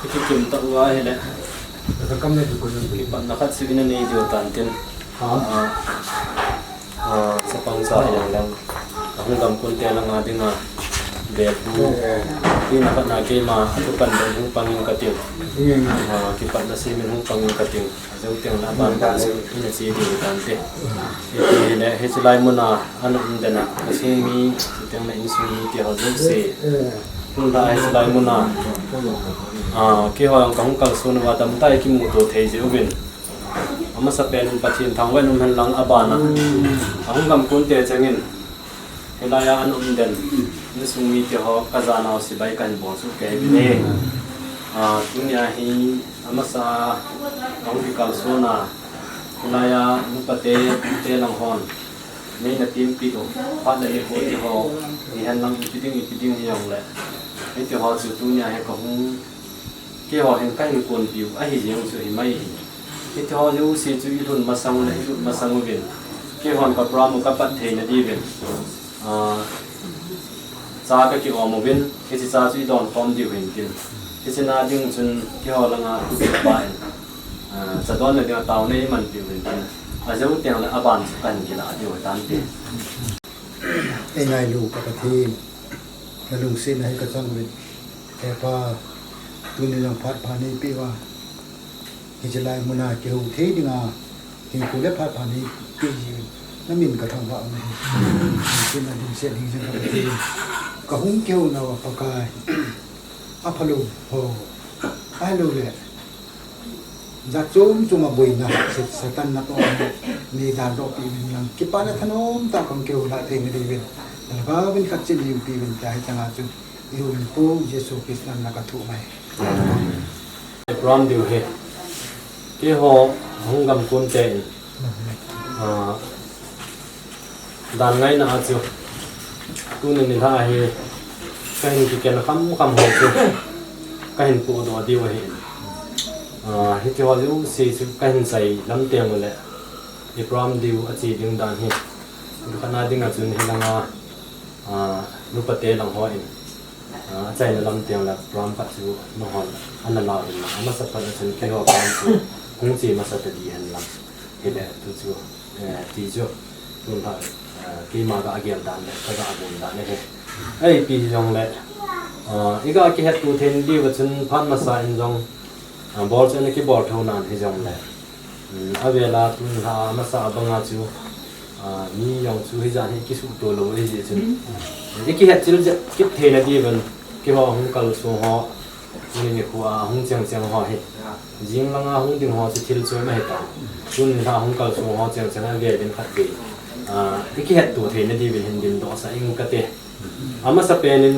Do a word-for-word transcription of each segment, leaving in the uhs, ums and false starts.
Kikim tah uva ahile, kipatna khat chu ina nei diu tan tin. Ah, ah, chapang cha hijongleng, ahung gamkon te langa dinga, bepna khat na keima, atupan ding hung pang in kating. Ah, kipatna semin hung pang in kating. Ajou teng le aban ban chu ina che diu tante. Hiti hile, hiche lai muna ana um den a, asung mi, chuteng le insung mi ti ho jouse. Tun la hiche lai muna, ah, keiho jong kahung kalson uva tamtah ikimuto thei jeh uvin. Amasapen in Pathen thangvah in um hen lang abana, ahung gamkon te chengin, hilai a ana um den, insung mite ho kajanau chibai kahin bol soh kei uvin e. Ah, tunia hi amasa a hung kikalson a, hilai a nupa te, te lang hon, neina tempi u, phat le nikho te ho, hihen lang ipi ding, ipi ding hijongle, hiti ho chu tunia hi kahung, keiho hin kahin konpiu ahi jeng chu himai hi. Hiti ho jouse chu ilhun masang le ilut masang uvin, keihon ka program u kapat theina diuvin, ah, cha kakiom uvin, hiche cha chu idon khom diu hin tin. Hiche na ding chun keiho langa tupa in, ah, cha donna dinga taona imanpiu hin tin. Ajou teng le aban chu kahin kilah diu tante. Eingailu ka Pathen, nalungsetna hi kachang uvin. He Pa, tuni jong phat pha neipeh uva, hiche lai muna kihou thei dinga hinkho le phat pha neipeh jeh uvin, namin kathangvah uve. Lungsetna dimset hing jeng ka Pathen. Kahung kihounauva Pakai, aphalou ho, ahiloule jat chom chom a boina, Satan natoh a nei daldoh peh uvin lang, kipana thanom tah a kahung kihou lah theina diuvin, nalhagaovin khat cheh nei umpi uvin tia, hichanga chu ihoulimpu Jesu Christa min a kathum ahi. Program diu hi, keiho hung gamkon te in, ah, dan ngaina a chu, tuni nilhah hi kahin kiken kham kham ho chu kahin pohdoh diu ahi. Ah, hiti ho jouse chu kahin chai lam teng ule, i program diu ache ding dan hi, khatna dinga chun hilanga, ah, nupa te lang hon, ah, achaina lam teng le program khat chu nahon ana la uvin lang, amasa phat a chun keiho program chu hung che masa ta di hen lang. Hile, tu chu, eh, ti chu, tun la, eh, keima ga gel dan le, kaga bol dan le hi. Ipi hijongle, ah, iga kihetto theina diuva chun phat masa in jong, ah, bol chu ana kibol thou nan hijongle, um, avela tun la masa banga chu, ah, mi jong chu hijat hi kisuhto lou ahi jeh chun, ikihetchil jep kit theina diuvin, keiho hung kalsong ho, tuni nikho a hung cheng cheng ho hi, jing langa hung ding ho chu thil chom ahitai. Tuni la hung kalsong ho cheng cheng a veuvin khatvei, ah, ikihetto theina diuvin hin dimdoh sah inge kati. Amasapen in,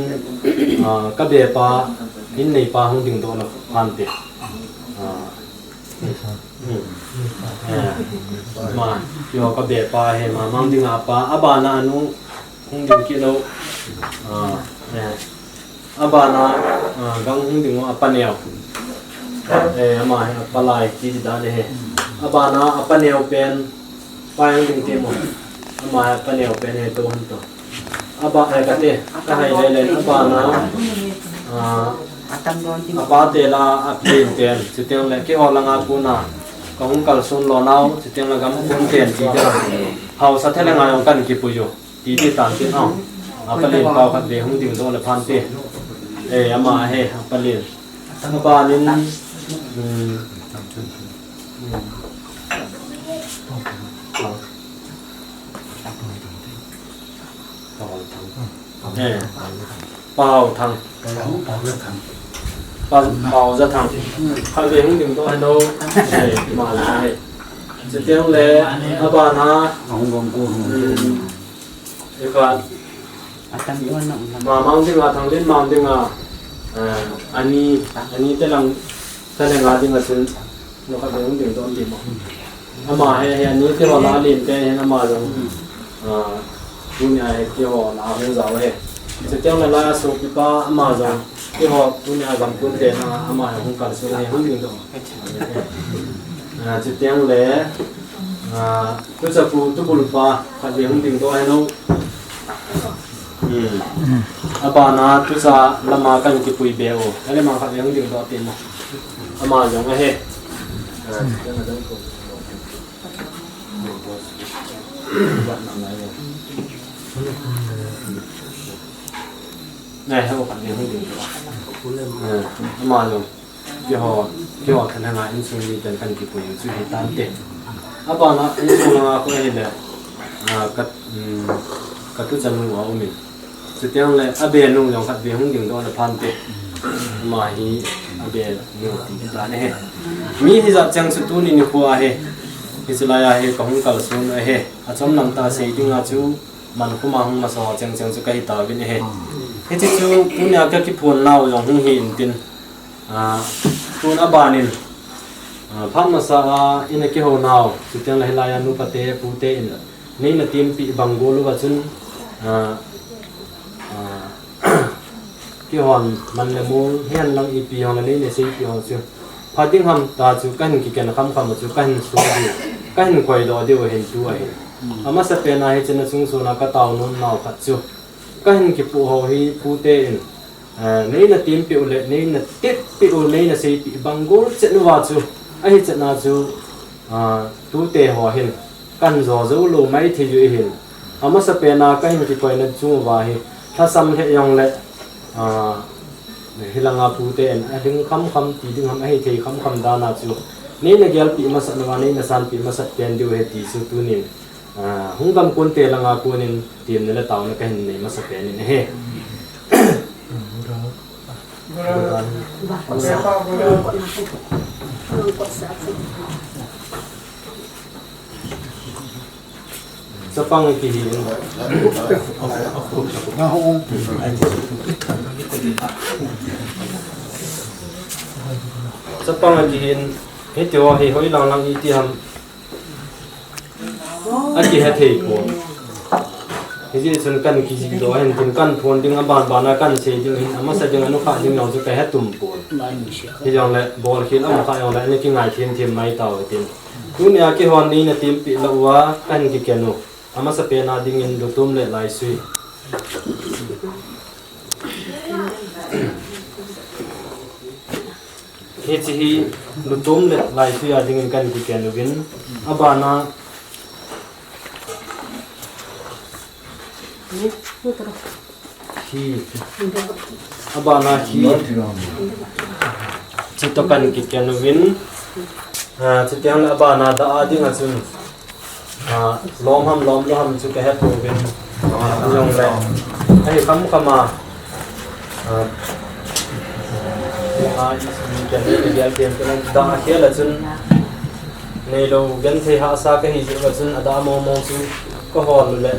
ah, kabepa, in neipa hung dingdoh na phante. Ah, hmm. Eh, ama, keiho kabepa hi, ama mang dinga apa, abana anu hung ding kit lou. Ah, eh. Abana, ah, gang hung ding u apa neo. Eh, ama hi apa lai ti di dan hi. Abana apa neo pen, pa hung ding ti mo. Ama hi apa neo pen hi tou hon tou. Aba, eh, kati, kahai lele, abana, ah, apa te la, apa pen, chuteng le, keiho langa kona, kahung kalson lou nau, chuteng le gamkon ten ti di la. Haosa thalenga jong kan kipui u. Ti di tan tin, ah. Apa len pau khatvei hung dingdoh le phante. Eh, ama hi, apa len. Abanin, hmm. Hmm. Eh. Pau Thang. Pau Thang. Pa, Pau Za Thang. Khatvei hung dingdoh hen o. Eh, ama hi. Chuteng le, abana. Hmm. Ikhat. Atang tuan na ulam. Mamang dinga, Thanglen mang dinga, eh, ani, ani te lang, te le nga dinga chun, no khatvei hung dingdoh ti mo. Ama hi, hi ani te ho la len te hin ama jong, ah, tunia hi keiho la hung jao hi. Chuteng le la sopipa ama jong, keiho tunia gamkon te na ama hi hung kalson hi hung dingdoh. Ah, chuteng le, ah, tuchapu, tubulpa, khatvei hung dingdoh hen o. Hmm. Abana tucha lama kan kipui be u. Ale ma khat jong ding doh tin. Ama jong ahi. Nai, hau khat jong ding doh. Ama jong. Keiho, keiho thanhanga insung miten kan kipui u chu hitante. Abana insung langa khu ahile, ah, ka, um, ka tuchanu aumin. Chuteng le abenu jong khat be hung ding doh le phante. Ama hi abenu ti tan ahi. Mi hijat cheng chu tuni nikho ahi. Hiche laiya hi kahung kalson ahi. Achom lam tah sei dinga chu man khuma hung masa ho cheng cheng chu kahi tauvin ahi. Hiche chu tunia kakiphon nau jong hung hi intin. Ah, tun abanin, ah, phat masa a ina kihou nau, chuteng le hilaiya nupate, pute in, neina tempi bang gol uva chun, ah, ah, kihon man le mol, hihen lang ipi hon le neina seipi ho chu. Phat ding ham ta chu kahin kiken kham kham chu kahin so diu, kahin koidoh diu ahin tu ahin. Amasa pena hichena chungchona katao nom nau khat chu. Kahin kipu ho hi pute in, Eh, neina tempi u le, neina titpi u, neina seipi bang gol chet uva chu, ahi chetna chu, ah, tute ho hin, kan jo jou lou maithei u ahin. Amasa pena kahin kikoina chung uva hi, lhasam lheh jong le, ah, hilanga pute in, alhing kham kham ti ding ham, ahithei kham kham dana chu, neina gelpi masat uva, neina sanpi masat pen diu ahi ti chu tunin. Ah, hung gamkon te langa konin temna le taona kahin nei masa pen in ahi. Chapang kihi in. Chapang kihi in. Hiti ho hi hoilang lang iti ham. Akihe thei pon. Hijeh chun kan kijih doh ahin tin kan phon ding aban bana kan sei ding ahin amasa ding anukha ding jong chu kahe tum pon. Hijongle bolkhel amakha jongle ana kingai them them mai tau hitin. Tunia kihon neina tempi lou uva kahin kiken u. Amasa pena dingin lutum le laisui. Hiche hi lutum le laisui a dingin kan kiken uvin. Abana hi, abana hi. Chutoh kan kiken uvin. Ah, chuteng le abana da a dinga chun. Ah, lom ham, lom lou ham chu kahe pouvin. Hijongle, ahi kham kham a. Ah, ah, mi kei le gel pen pen da a khel a chun. Neilou genthei hahsa kahi jeh uva chun ada mong mong chu kahol u le.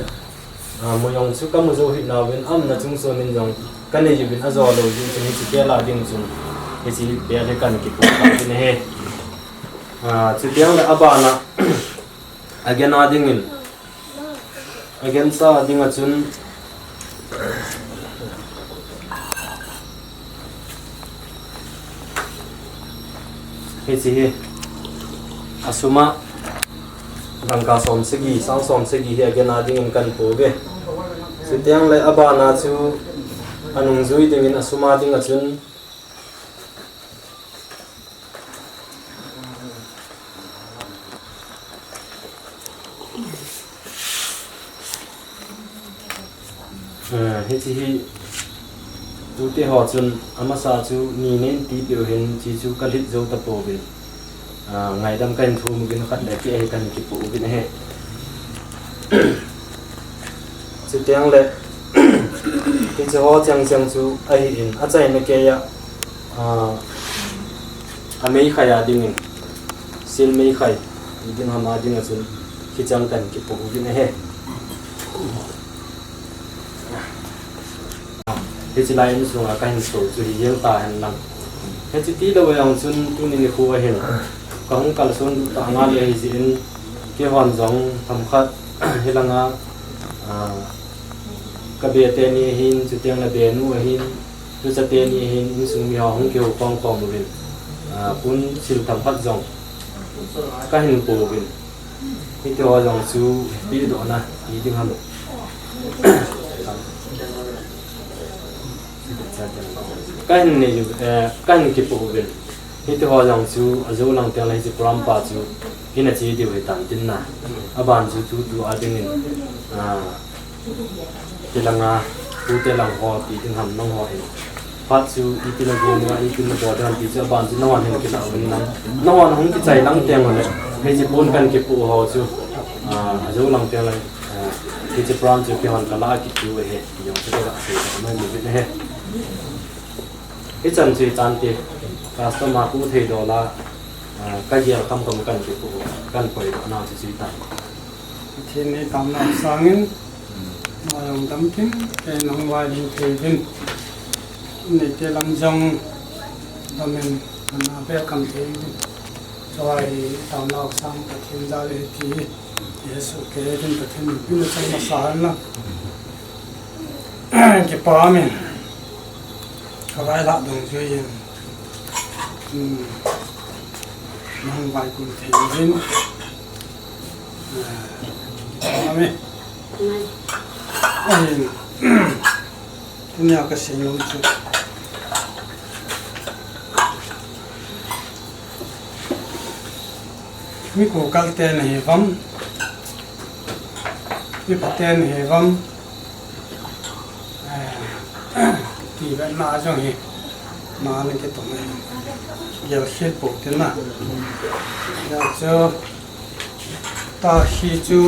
Ah, mu jong chu kamu jou hih nauvin, aumna chung chon in jong kanei uvin ajo lou jeh chun hiche kei la ding chun. Hiche bel hi kan kipu tauvin ahi. Ah, chuteng le abana. Agen a dingin, agensa a dinga chun, hiche hi, asuma, dangka som sagi, sang som sagi hi agen a dingin kan pu uve. Chuteng le abana chu, anungjui dingin asuma dinga chun, Eh, hiche hi tute ho chun amasa chu ni nen ti peh u hin hiche chu kalhit jou tapouvin. Ah, ngaidam kahin thum uvin khat le keh hi kahin kipu uvin ahi. Chuteng le, hiche ho cheng cheng chu ahin, achaina keiya, ah, ameikhai a dingin, sil meikhai, iding ham a dinga chun, hicheng kahin kipu uvin ahi. Hiche lai insunga kahin so chu hi jeng ta hen lang. Hiche tilou jong chun tuni nikho ahin. Kahung kalson tah ngal le hijeh in keihon jong themkhat hilanga, ah, kabe teni ahin, chuteng le benu ahin, tucha teni ahin, insung mi ho hung kihou khom khom uvin. Ah, pun sil themkhat jong kahin pu uvin. Hiti ho jong chu pehdohna ti ding ham. Kahin nei, eh, kahin kipu uvin. Hiti ho jong chu, ajou lang teng le hiche program pa chu, hina che diu hitan tin na. Aban chu tutu a dingin, ah, tilanga, tute lang ho, ti ding ham nangho hin. Phat chu, iti na gom nga, iti na bol ding ham ti chu, aban chu nangho hin kila uvin lang. Nangho hung kichai lang teng le, hiche pon kahin kipu ho chu, ah, ajou lang teng le, ah, hiche program chu keihon kala kitu ahi. Jong chu ka sei mai mu vin ahi. Hichan chu hichan ti, customer pu thei dola, ah, ka gel kham kham kahin kipu, kahin poi doh nau chu chu hitan. Pathen in eitamna sangin, ma jong dam kin, kei nahung vailhun thei uvin. Neite lam jong dam in, ana welcome thei uvin. Chua hi eitamna sang Pathen jal ahi ti hi, Jesu kei uvin Pathen min pina chang masa hen lang. Kipa min. Ka vailhah dungjuiyin, hmm, nahung vaikun thei uvin, eh, kipa min. Ahin, tunia ka seinom chu, mi kokal te nahi uvam, mi pha te nahi uvam, eh, ti vetna jong hi, ma ni ke tong ni. Gel khel pou tin na. Ya chu, ta hi chu,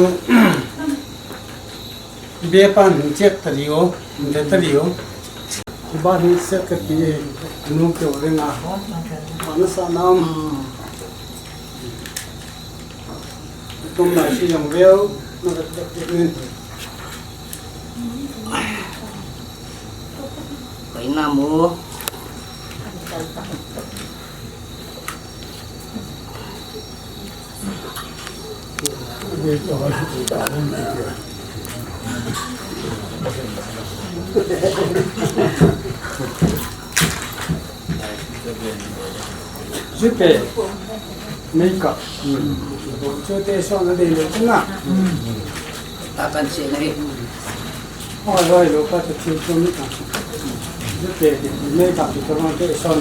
be pan hin chet ta liu, hin ta liu. Ba hin set ka ti, nu ke o le nga. Ba na sa nam. Tum lai si jong veu, na vet vet vet nin. Pai na mu. Jupe, makeup. Chute son a dei le chuna. Ta kan che na hi. Oi, oi, lo pa chu thil chu mi ta. Jupe, makeup chu ma te son.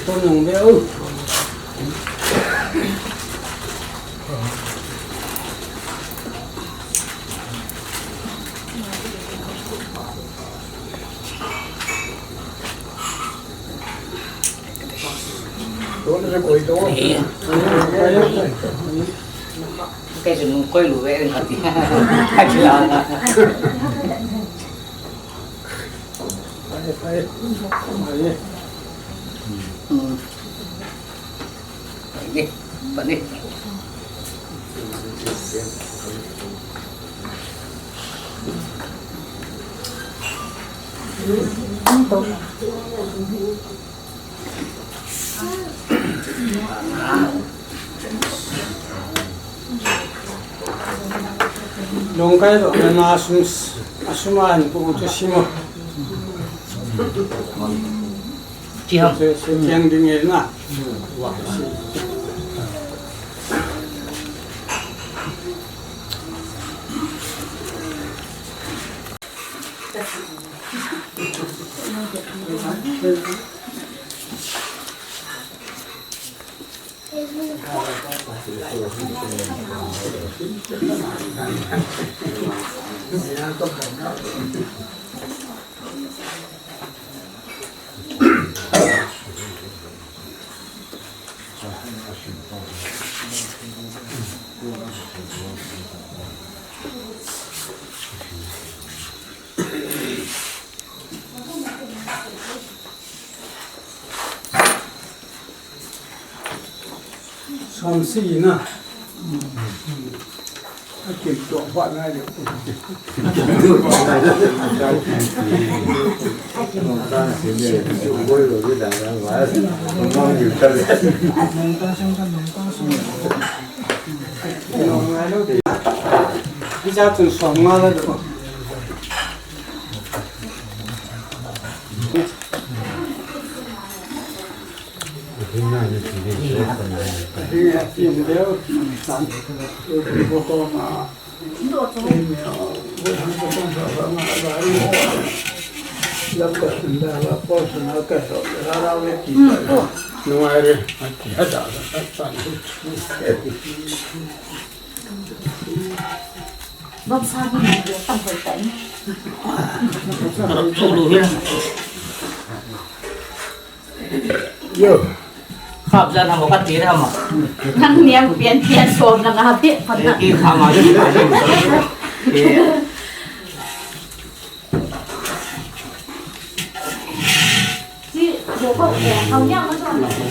Ton nong be u. Kei chu nung koi lu ve en kati. Kati la na. Hmm. Pani, pani. Lungkai lo na sum, asuma an pu tu simo. Chi ham. Se, se kiang ding e na. Som si na. A kim tua ba ngai le. Ngai lo. Icha tun som nga la do. Yo. Khap jan ham ka ti ham. Nang niam pian pian som na nga pe pa na. Ki kham ma ki kham. Ki ho ko ko ham niam ma so.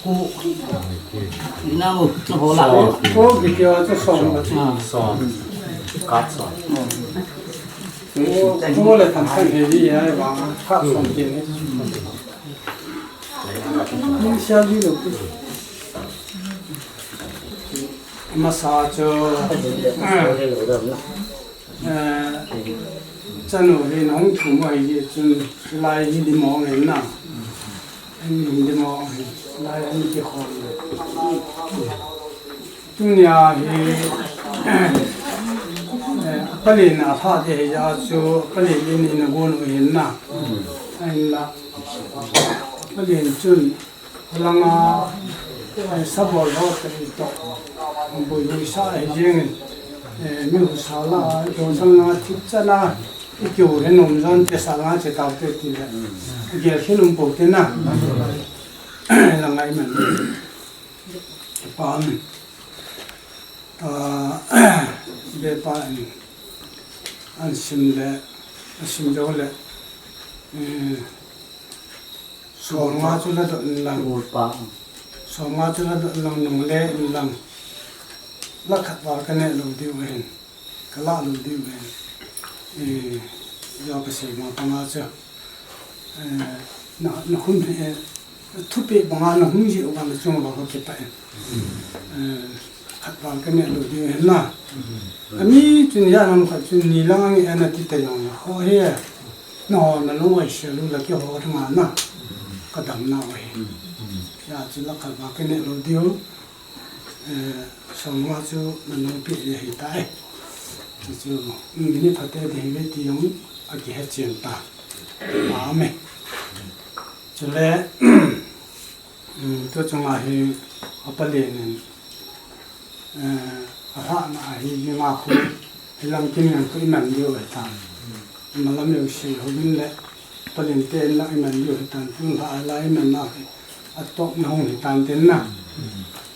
Ko, ina mo, na ho la. Ko, ko, ki kya cha song la. Ah. Song. Kat song. Ko, ko le tan tan he ji ya ba, kat song ki ni. Ni sha ji lo. Masa cho. Eh, chanu hi nong thum ahi chun lai hi di mo ngen na. An dim ding mo, lai an ti khom. Tunia hi, eh, Palen a lha te hi ja chu, Palen in in a gon u hin na. Ahin la, Palen chun, langa, eh, sabol ho te to, boi hui sa hi jeng, eh, mi hu sa la, jo sang na, thip cha na, I keu he nom jon te sa nga che tau te ti le. Gel khe lum po te na. La ngai man. Pa an. Ta be pa an. An sim le. An sim jo le. Eh, som nga chu la dot in lang. Ul pa. Som nga chu la dot in lang nung le in lang. Lakh khat val ka ne lo diu hin. Ka la lo diu ve. Eh, jo ka sei ma pa nga cha. Eh, na, na hum, eh, thupi pa nga na hum ji wa na chung wa ka ke pa. Eh, khat pa ka ne lo diu ve na. Ami chun ya nam khat chun ni lang ang e na ti ta yong na. Ho he. No, na lo wai se lo la ke ho ma na. Ka dam na wa he. Ya chu la khat pa ka ne lo diu. Eh, som nga chu na nung pi le hi ta e. Chu, mm, ni pha te de hi ve ti jong a ki he chen ta. Amen. Chule, mm, tu chunga hi a Palen in, eh, a lha na hi ni ma khu, hi lam kin ngan khu i man diu hi ta. Ma lam yo si ho min le, Palen te in la i man diu hi ta, tu la la i man na hi, a tok na hung hi ta ten na.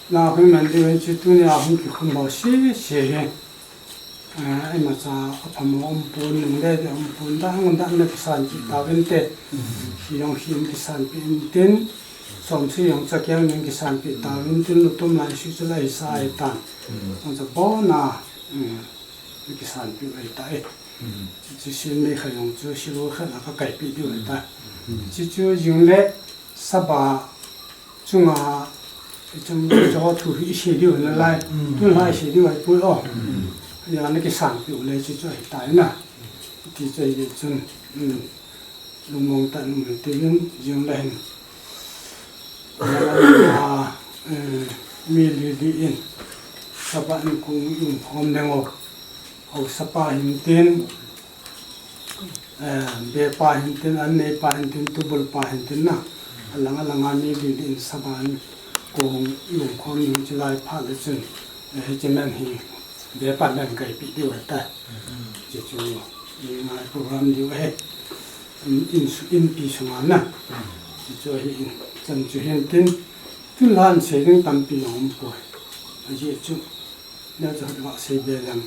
Na hung man diu hi chu tunia hung kikhum ho si, si hi. Ah, imacha aphamo umpon, nungle te umpon, dang dang na kisanpi tauvin te. Hi jong hin kisanpi in tin, somsi jong chakiang in kisanpi tauvin tin, lutum lai si chu lai sa i tan. Jong cha bona, mm, kisanpi u ahi ta e. Chu, chu sin mei kha jong chu, si lo kha la ka kaipi diu ahi ta. Chu, chu jing le, Saba chunga, i chun jo thu hi i sei diu na lai, mm, tu lai sei diu ai pui o. Mm. Ya na kisanpi u le chu chu ahi ta na. Ti chu ahi chun, mm, lungmong ta lung le ti lun jing le hin. Ya, eh, mi li li in. Saba in kung in khom deng o. Haosa pa hin tin, eh, be pa hin tin, an nei pa hin tin, tubul pa hin tin na. Alang alang a mi li li in saba in kong i um khom ni chu lai pha le chun, eh, hiche man hi be pa man kaipi diu ahi ta. Hiche chu i ngai program diu ahi. In, in su, inpi sunga na. Hiche chu ahi in, chan chu hin tin, tun la an sei ding tampi jong um poi. Ajeh chu, Neo chu hot vah sei be leng.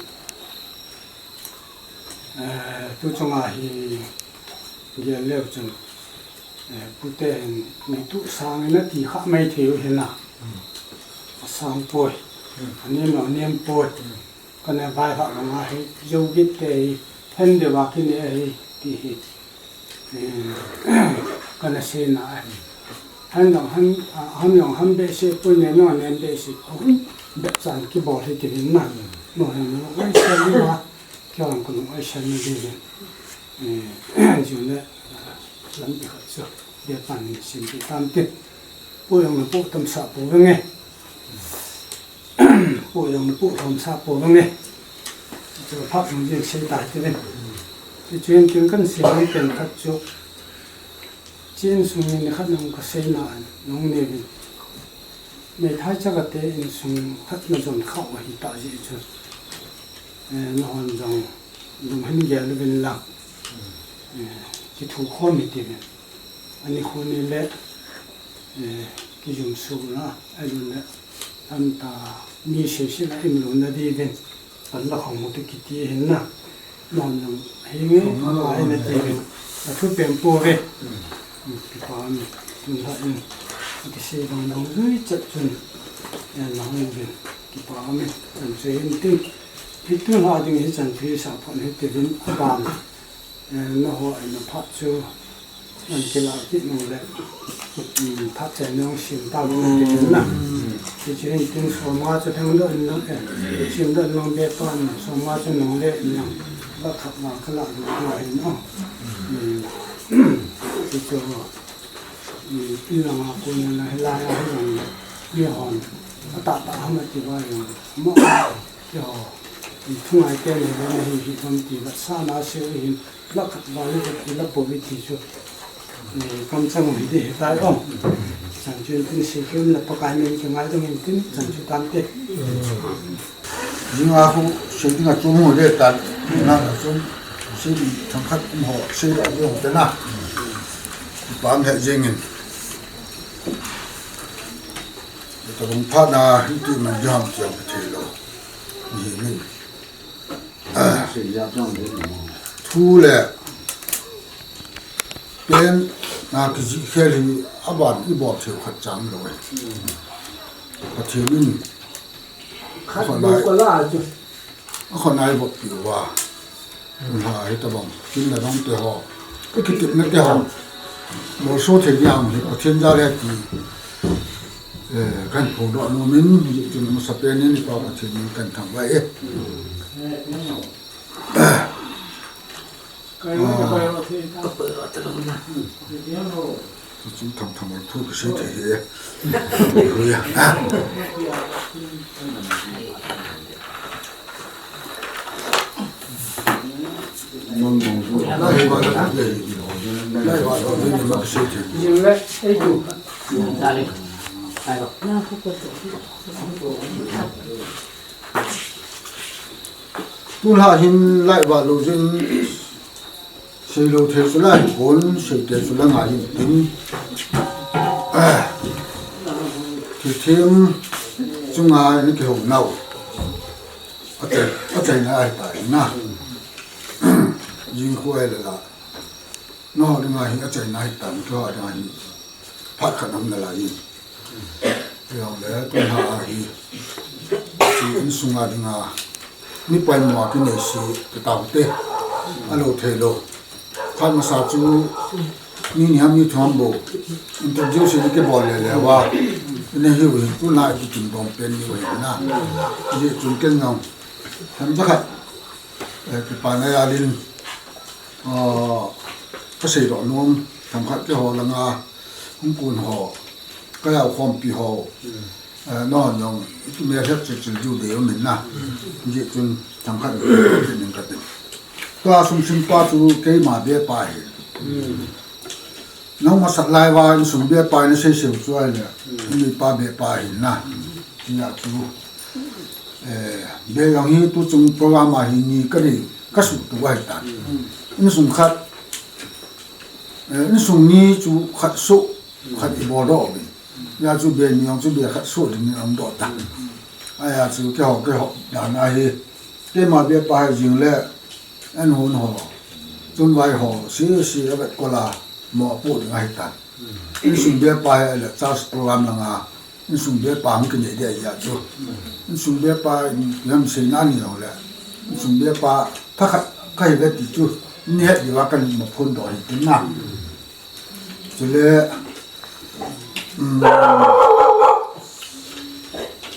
Eh, tu chunga hi gel leu chun, eh, pute hin mi tu sang in a ti kha mai thei u hin a. A sang poi. A nem lo nem poi. Ka ne vai kha vang a hi, jo git te hi, hen de va ki ne hi, ti hi. Eh, ka na sei na, eh. Han jong han, ah, han jong han behseh poi, nen jong nen behseh. Ahun bep chan kibol hi ti hin na. No, hen no, ai, sei ni wa. Kei jong ka nung ai sei na di hin. Eh, ju le, ah, Lam ti khat chu, dia pan ni sim ti tam ti. Pu jong na pu tam sa pu venge. Pu jong na pu tam sa pu venge. Chu phat jong jing sei ta ti ve. Ti chuin kin kan sim ni pen khat chu. Chin sung ni khat nang ka sei na an, nong ne vin. Meithai chaka te insung khat na jon khau ahi ta ji chu. Eh, na hon jong, dum hin gel vin la. Eh, ki thu khom hi ti vin. Ani khu ni le, eh, ki jum su na, ai lu le. An ta, mi se se la im lu na di vin. Pan la khong mu te kiti hin na. Non jong, hi nge, ai na ti vin. A thu pen po ve. Kipa mi, tun ha in, kisei bang bang zui chat chun, eh, na hung vin, kipa mi, chan chu hin tin, hi tun ha ding hi chan chu hi sa phon hi ti vin, a ban, eh, na ho, eh, na phat chu, nan kila kit nung le, um, phat chai nung sim ta vin ti vin na. Ti chu hin tin soma chu thang do in lang, eh, sim do in lang be pan, soma chu nung le in lang, ba khat ba kala du do hin, oh. Ti chu, i langa kona la hilai a hilang mi hon. Ata ta hama ti ba jong. Mo, ti ho. I thungai te ni le na hi hi bam ti ba sa na se hin la khat ba le ti la po vi ti chu. Ni kam chang hi de hi tai ong. Chan chun tin se kim la pa kai men ki ngai dong hin tin chan chu tan te. Jing a khu, sei ding a chu mu le tan, na a chu, sei ding thang khat um ho, sei ding a chu te na. Pam he jing in. Ta bang pha na, hin ti man jam kiang ka thei lo. Ni min. Thu le, pen na ki ji khel hi, a ban i bol theu khat chang lo e. Pathen in, Khat Khat bu lai. Ka la chu. A khon ai vop pi uva. Tun ha hi tabang. Kin na dong te ho. Ka kitepna te ho. Bol so thei ni ang hi Pathen jal e ti. Eh, kan phong doh nom in, hi tin masa pen in i Pa Pathen in kan thangvah e. Kai lo, kai lo, thei ta. Chu thang thang thu ka sei thei e. Thu ya. Jing le, ei tu. Tun ha hin lai va lo jin. Sei lo thei chu la hi kon, sei te chu la ngai hin tin. Ah. Thilthem chunga ni kihou nau. A chai, a chaina ahi ta na. Jing khu ai la la. No, ni ngai hi a chaina ahi ta, ni kihou nau hi. Phat khat nam na la hi. Jong le, tun ha a hi. Chu insunga dinga. Mi poimo a kinei si, ka tau te. A lo thei lo. Khat masa chu, mi ni ham mi thum bo. Introduce ni kibol le le uva. Ni hi u hin tun ha kikim dom pen ni u hin na. Ji chun ken jong. Tham ja khat. Eh, kipa na jal in. Ah, ka sei doh nom. Tham khat keiho langa. Hung kun ho. Ka jao khompi ho. Eh, non jong, itu me het chil chil diu dei um in na. Ji chun tham khat ning ka tin. Tua sum sim pa chu keima be pa hi. Nang masat lai va insung be pa na sei sei chu ai le. Ni pa be pa hi na. Nia chu. Eh, be jong hi tu chung program a hi ni ka ni ka su tu ai ta. Insung khat. Eh, insung ni chu khat su khat i bol doh uvin. Hia chu be ni jong chu be khat su ding in um doh ta. Ahia chu keiho, keiho dan a hi. Keima be pa hi jing le, an hon ho. Chun vai ho, si, si, a vet ko la, mo pu ding ahi ta. Insung be pa hi le, church program langa. Insung be pa hung kinei dia hia chu. Insung be pa, in, yam sei na ni jong le. Insung be pa, pha khat, ka hi ve ti chu. Ni het di va kan ma phun doh hi tin na. Chule, um,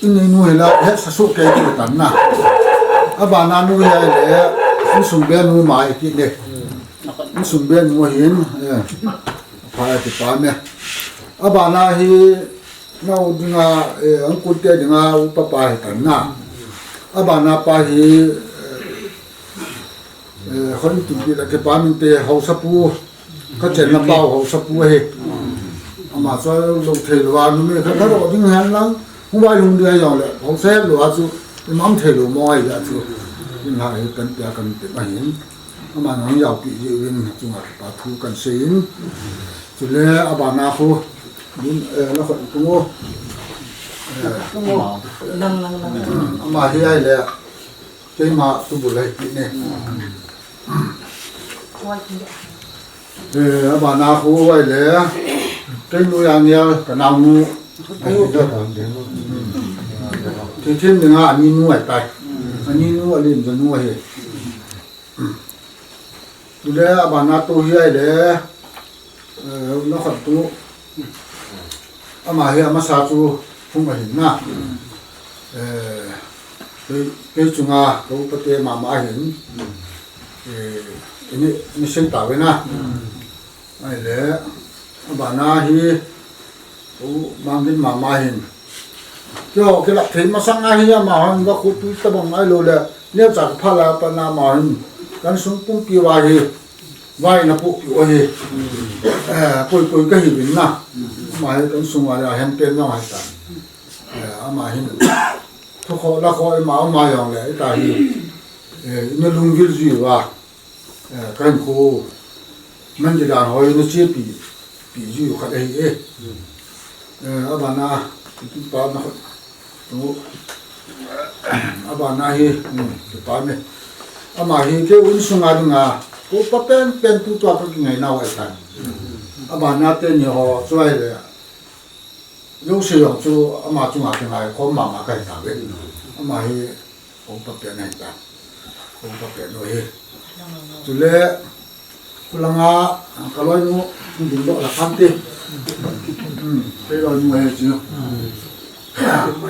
in, in nu hi la, he sa su ke ti tan na. A ba na nu hi le, in sung be nu mai ti le. Sum ben mo hin, eh, pha ti pa me. Abana hi nau dinga, eh, angkun te dinga upa pa hi tan na. Abana pa hi, eh, eh, hon tu bi la ke pa min te hausa pu, ka chen na pau hausa pu hi. Ama cho lo thei lo wa nu me kha ro ding han lang. Hu bai lung dia yong le, hausa lo a chu, imam thei lo mo ai ya chu. Din ha hi kan pia kan te ma hin. Ama nang yau pi ji win chunga pa thu kan sei in. Chule abana khu, din, eh, la khot tu ngo. Eh, ama, lang, lang, lang. Ama hi ai le, keima tu bu lai pi ne. Eh, abana khu ai le, kei nu yang ya, ka nau nu. Thei thim dinga, ani nu ai tai. Ani nu, alin ja nu ai. Tule abana tu hi ai le, eh, na khat tu. Ama hi amasa chu hung ahin na. Eh, kei, kei chunga ko pate mama ahin. Eh, ini, ini sei ta ve na. Ai le, abana hi, u mangin mama hin. Kio, kila thei masang ahi ama hin, va khu tu ta bang ai lo le. Neo cha pha la pa na ma hin. Kan sung pumpi va hi. Vai na pu pi o hi. Eh, koi koi ka hi bin na. Ma hi kan sung va le, a hem pen na hai ta. Eh, ama hin. Thu kho la kho ma ma yong le, ta hi. Eh, ina lungvil ji va. Eh, kan khu, man di dan hoi na che pi, pi ju khat ahi e. Eh, abana, ti pa na, tu, abana hi, hmm, ti pa me. Ama hi ke un sunga dinga, ko pa pen, pen tu tua ka kingai nau ai tan. Abana te ni ho, chuai le. Jouse jong chu ama chunga kingai khom mama ka hi ta ve. Ama hi hung pa pen ahi ta. Hung pa pen u hi. Chule, khulanga, ka loinu, hung ding doh la khan ti. Hmm, kei loinu ahi chu.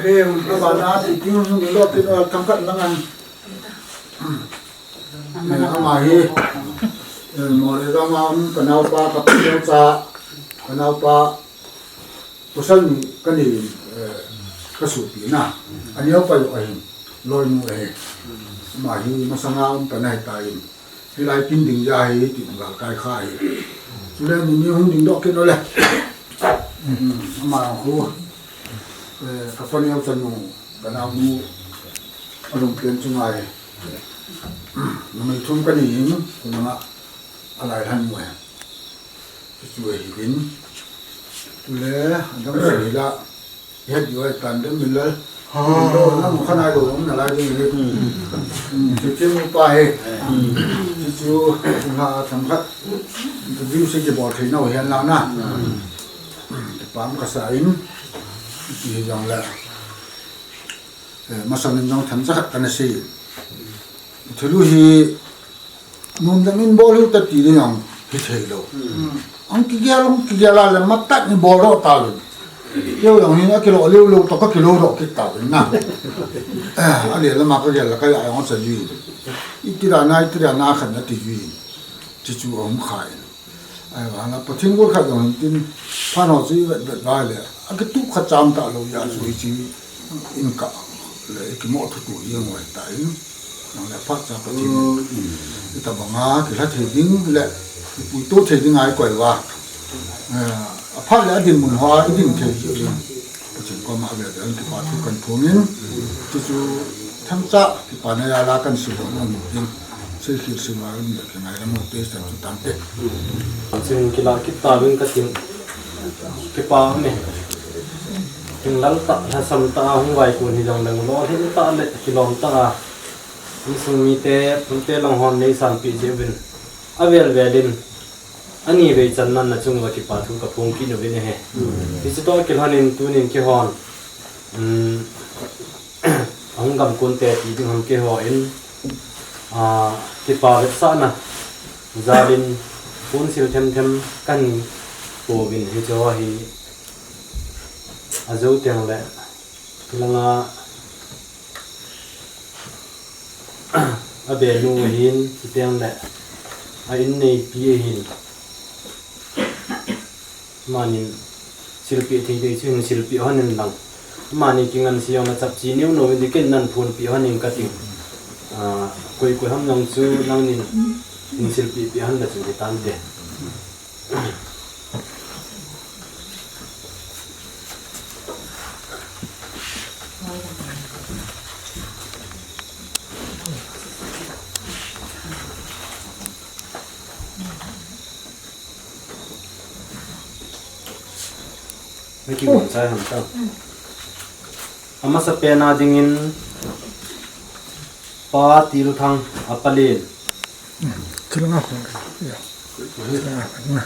Eh, hung pa bana ti ting hung ding doh ti doh themkhat lang an. Eh, ama hi, eh, Moreh gam a um, ka naopa, ka pasal cha, ka naopa, pasal ni ka nei, eh, ka sopi na. Aneo pa jo ahin, loinu ahi. Ama hi masanga um pa na hi ta in. Hilai kin ding ja hi, ti gal kai kha hi. Chule ni ni hung ding doh kin o le. Hmm, ama khu, eh, ka paneo chanu, ka naonu, alung pen chu ngai. Numei thum ka nei in, khulanga, alai lhan mu hen. Chu chu ahi in. Chule, adam sei la, i het jo ai tan dem min lal. Lo, na mu khanai lo, na lai ding ni. Hmm, chu chu mu pa he. Chu chu, na themkhat. Interview sei kibol thei nau hian lang na. Kipah ka sa in, ti hi jong le. Eh, masang in jong themcha khat ka na sei. Thulu hi, nom dang in bol u ta ti ding jong hi thei lo. Hmm. Ang kigel, ang kigel a le matat ni bol ro ta lo. Yo jong hin a kilo leu leu to ka kilo ro kit ta lo na. Eh, a le lama ka gel la ka ya jong cha ji. Iti da na, iti da na khan na ti ji. Chi chu a um khai. Ai, vang a, Pathen gol khat jong hin tin, phan ho chu i vet vet vai le, a kitup khat cham ta lo, ya chu hi chi, in ka, le, i kimo thu tu hi ngoi ta in, nang le phat cha Pathen, i ta banga, kilha thei ding le, i puito thei ding a i koi va. Eh, a phat le a dinmun hoa, i ding thei ding. Pathen koma vel vel kipa thu kan phong in, chu chu themcha kipa na ya la kan sim doh nom in, sei khel sim a um le kingai lam te san chu tam te. Chin kila kit ta vin ka tin kipa me. King lal ta, lhasam ta, hung vai kun hi jong leng lo hin ta le kilom ta a. Insung mite, phunte lang hon nei sanpi jeh uvin. A vel vel in. Ani vei channa na chung uva kipa thu ka phong kit uvin ahi. Hichu toh kilhon in tunin keihon, um, ahung gamkon te ti ding ham keiho in, ah, kipa vetsahna jal in phone sil them them kan pouvin hichu hi ajo teng le langa A benu hin, chuteng le, a in neipi ahin. Amanin silpeh thei thei chu hin silpeh hon in lang. Amani kingansei jong nachapchi neo neo in dikin naphonpeh hon in kating. Ah, koi koi ham jong chu nangnin hin silpeh peh hon le chu hitante. Naki gon chai ham ta. Amasapen a dingin Pa Tilthang, a palen. Chulanga khong. Ya. Chulanga khong.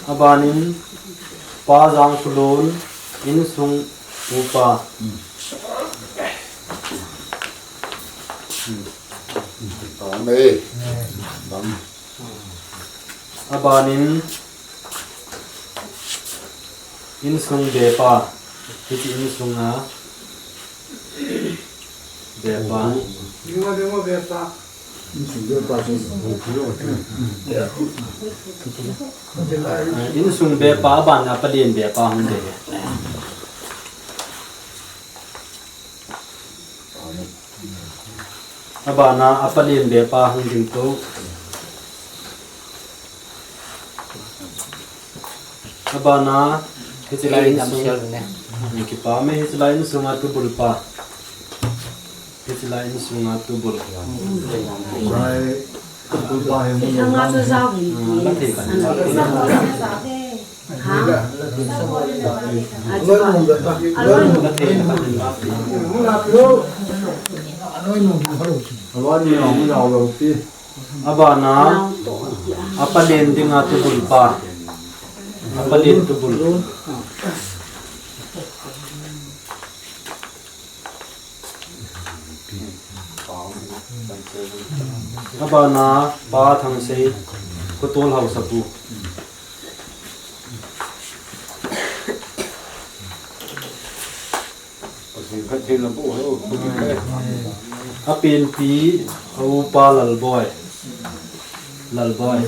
Abanin Pa Jangkhulun, insung upa. Abanin insung bepa, hiche insunga bepa. Insung bepa, insung bepa, aban a palen bepa hung ding. Abana a palen bepa hung ding to. Abana hiche lai insung. Kipa me hiche lai insunga tubulpa. Hiche lai insunga tubul. Lai tubulpa hi mun. Thanga chu jao hi. La thei kan. Abana a palen dinga tubulpa. A palen tubul. Abana Pa Thangsei, khotol hausapu. Apenpi a upa Lalboi. Lalboi.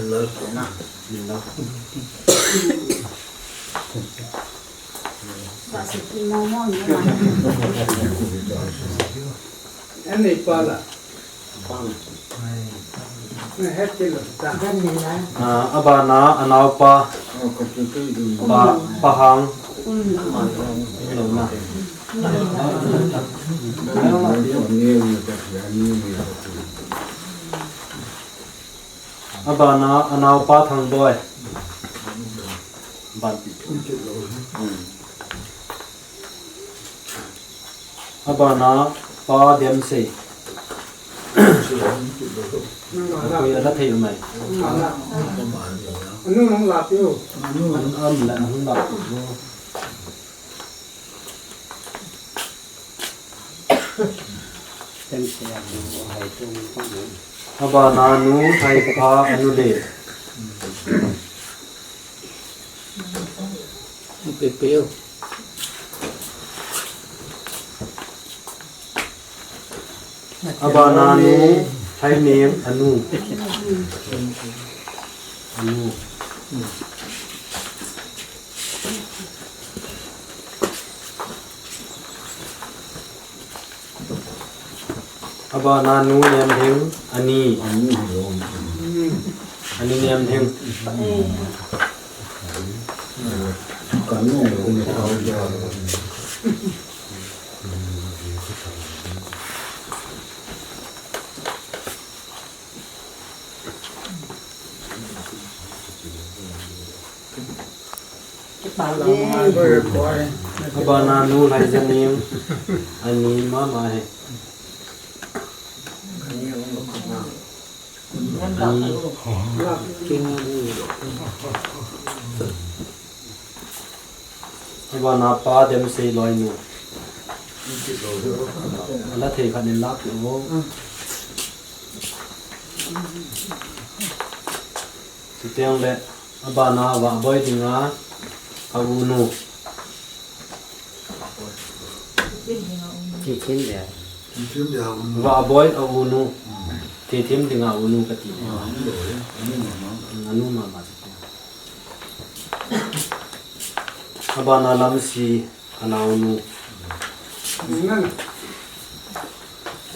Abana anaopa Pa, Pahang. Abana anaopa Thangboi. Abana Pa Demsei. Koi a la thei umai. Anu nang la piu. Anu am la nang la piu. Abana nu Haipha anu le. Abana nu Hainem anu. Anu. Abana nu Nemhing ani. Ani Nemhing. Abana nu Lhaijanem ani mama hi. Abana Pa Demsei loinu. Ala thei khat in la peh o. Chuteng le, abana Vahboi dinga, a unu. Thilthim le. Thilthim le a unu. Vahboi a unu. Hmm. Thilthim dinga unu kati. Ah, anu mama. Hmm, anu mama. Abana Lamsi a naonu.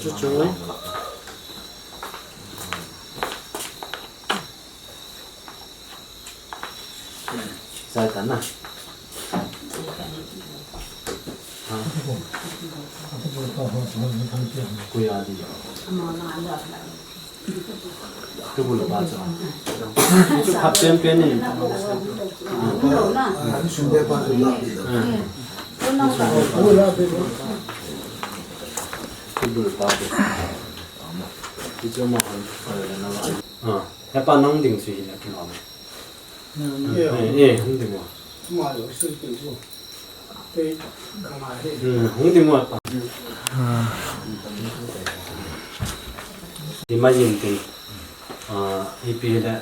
Chu chu. Zai ta na. Ha? Kuya di. Tubul pa chu. Chu khap pen pen ni. Tubul pa chu. Chu chu ma han. Ah, hepa nang ding chu hi na kin om. Eh, eh, hung ding mo. Ma lo sui tu. Hung ding mo pa. Imagine tin. Ah, ipi le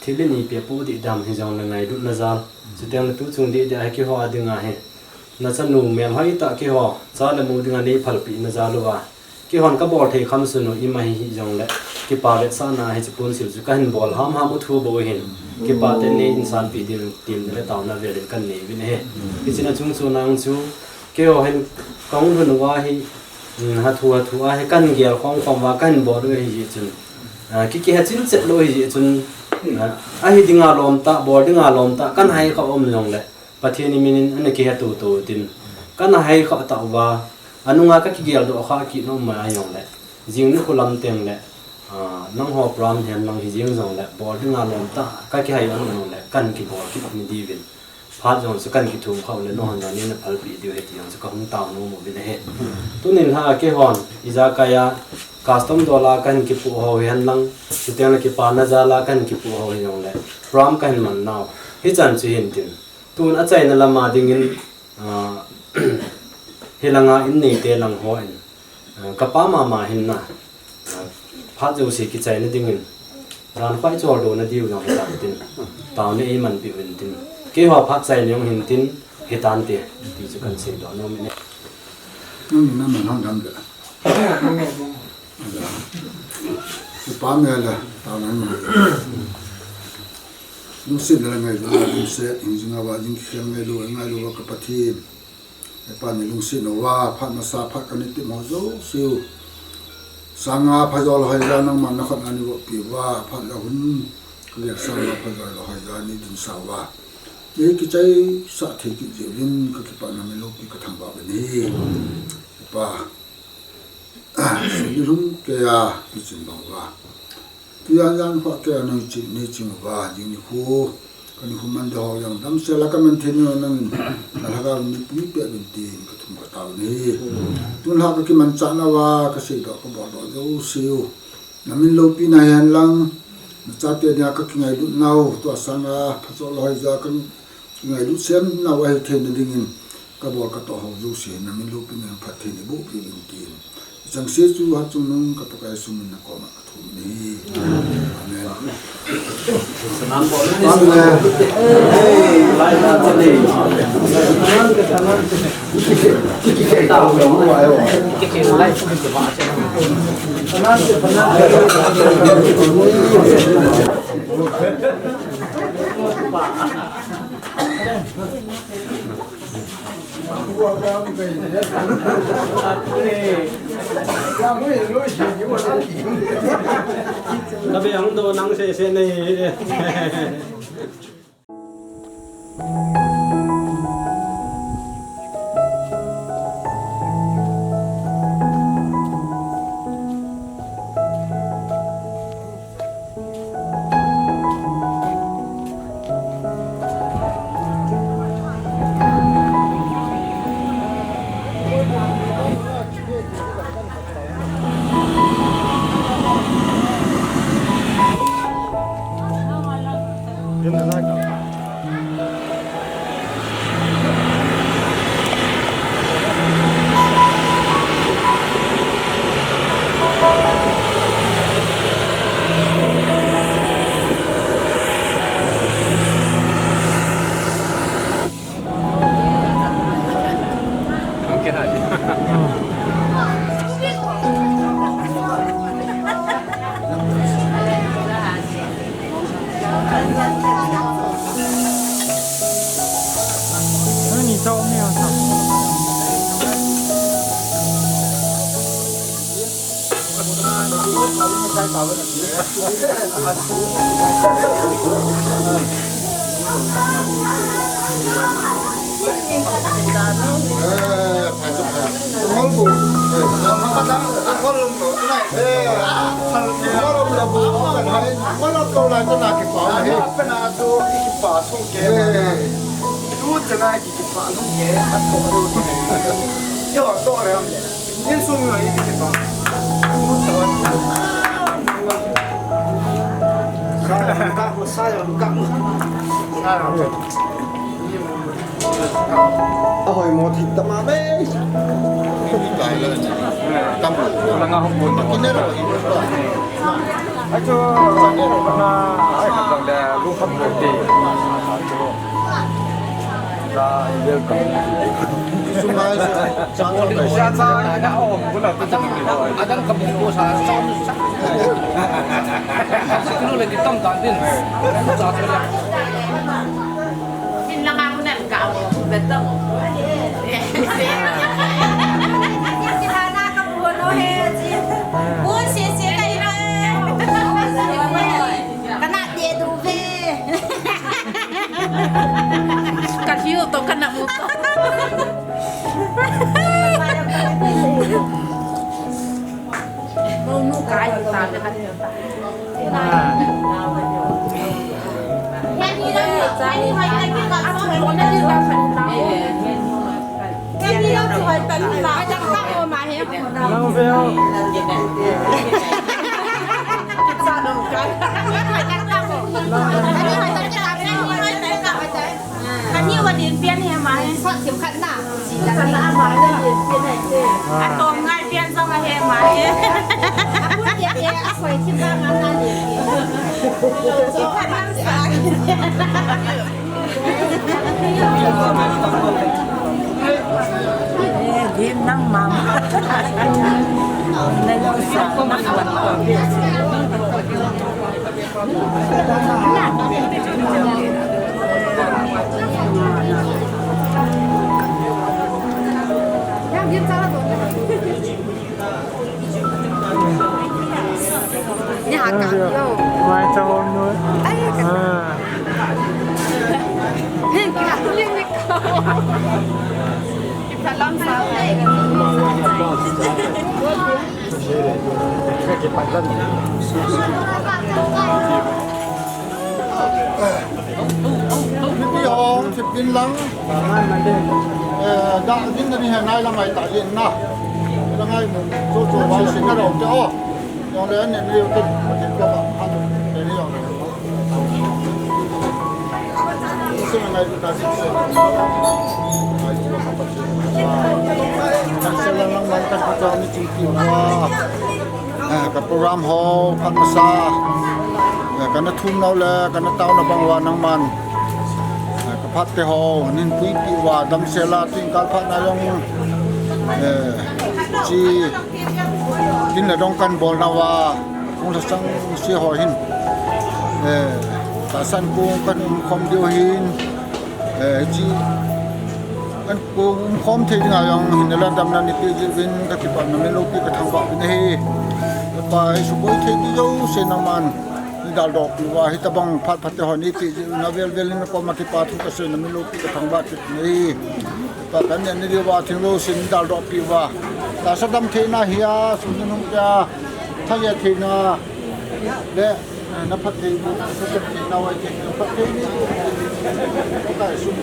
thil ni pe pu di dam hi jong le ngailutna jal. Chuteng le tu chung di di a kiho a ding a hi. Na chanu mel hoi ta kiho. Cha le mu ding a nei phalpi na jal uva. Kihon ka bol thei kham sunu ima hi hi jong le. Kipa vetsahna hi chu pun sil chu ka hin bol ham ham u thu bo hin. Kipa te nei insan pi din tin le tauna vel in kan nei vin he. Kichina chung chu nang chu. Keiho hin kong hun uva hi, mm, ha thu ha thu a hi kan gel khom khom uva kan bol u hi chun. Ah, ki, ki ha chin chet lo hi chun. Ah, a hi dinga lom ta, bol dinga lom ta, kan hai kha om jong le. Pathen ni minin ana kihe tutu tin. Kana hai kha ta uva, anunga ka kigel doh kha kit nom mai a jong le. Jing ni khu lam teng le, ah, nangho program hen lang hi jing jong le, bol dinga lom ta, ka kihai a nom le, kan kibol kit ni diuvin. Phat jong chu kan kithum kha u le, nangho jong neina phalpi diu ahi ti jong chu ka hung tao nom uvin ahi. Tunin ha keihon, ijakai a, custom dola kan kipu ho hi hen lang, chuteng le kipana jala kan kipu ho hi jong le, program kan man nau. Hichan chu hin tin. Tun achaina lama dingin, ah, hilanga in neite lang hon, ah, kapa mama hin na, ah, phat jouse kichaina dingin, ran khoi chol dona diu jong hitan tin, taona eiman piu vin tin, keiho phat chaina jong hin tin, hitante, ti chu kan seidoh nom in e. Nang ni nang man hang dam de. Hepa mel a, taona ni. Lungsetna le ngailut, lungset, hingjing a va, jing kikhel ngailu, ngailu va ka Pathen. Hepa ni lungsetna uva, phat masa, phat kana tep ho jouse u. Sanga phajo lou hoija nangman nakhut a nei vop piu va, phat le hun. Ka vetsah uva phajo lou hoija nei dinsah uva. Nei kichaisah thei kit jeh uvin ka kipana min loupi ka thangvah uvin ahi. Hepa. Sum ni lhum kei a, kichin bang uva. Tujan jan kho kei a nei ching, nei ching uva, jing nikho. Ka nikho man ding ho jong damsel a ka man thei nau nangin, na lhagao in mipui peh uvin tin ka thum ka tao ni. Tun lha ka kimanchah nauva, ka seidoh, ka boldoh jouse u. Na min loupina hen lang, na chate dinga ka kingailut nau, tua sanga, phajo lou hoija ka kingailut sem nau ahi theina dingin, ka bol ka toh ho jouse, na min loupina phatthei nei boh piu vin tin. Changseh chu hatchungnung ka Pakai Jesu min a koma ka thum ni. Amen. Ka be ang do nang sese nei. Ahoi mo thei tama be. Achu, na, ai, ka le, lu khat ko te. Ra, welcome. Sumai, sumai. Adam ka bu sa sa. Kilo le kitam ta din. Sa sa. Min lang ako nan ka mo. Beto. Kithana ka bu no he ji. Un si si ka ina. Kana de du ve. Ka hiu to kana mu to. Kani wa din pian he ma he. Sa thim khat na. Sa na ma na din pian he. A tom ngai pian sa ma he ma he. A pun dia dia a soi thim ba ma na din pian. Sa khat na sa. Eh, din nang mama. Nang sa nang wan. Hiti hong, thipin lang. Eh, da, din da ni he nai la mai ta din na. La ngai mo, so so wa sin na rong te o. Yong le ne ne yo ke, ke ka ba, ha, ne ne yo. Ka program ho phat masa, ka na thum nau le ka na tao na bang uva nangman ka phat te ho nin puipi uva damsel a tuin kal phat na jong chi tin le dong kan bol nauva. Hung lhasam se ho hin, eh, tahsan kong kan um khom diu hin, eh, chi kan kong um khom thei dinga jong hin la damna nei pe jiuvin ka kipana min loupi ka thangvah uvin ahi. Pa, i suboi thei ding jouse nangman nei daldoh pi uva, hitabang phat phat te ho nei pe jiuvin avel vel in na koma kipa thu ka seina min loupi ka thangvah kit in ahi. Pa, kan neh na diuva thil jouse nei daldoh pi uva. Tahsa damtheina hi a, sum nunung tia, thaia theina le, eh, na phatthei bu, na phattheina uva te, na phatthei ni bu. Ka sum.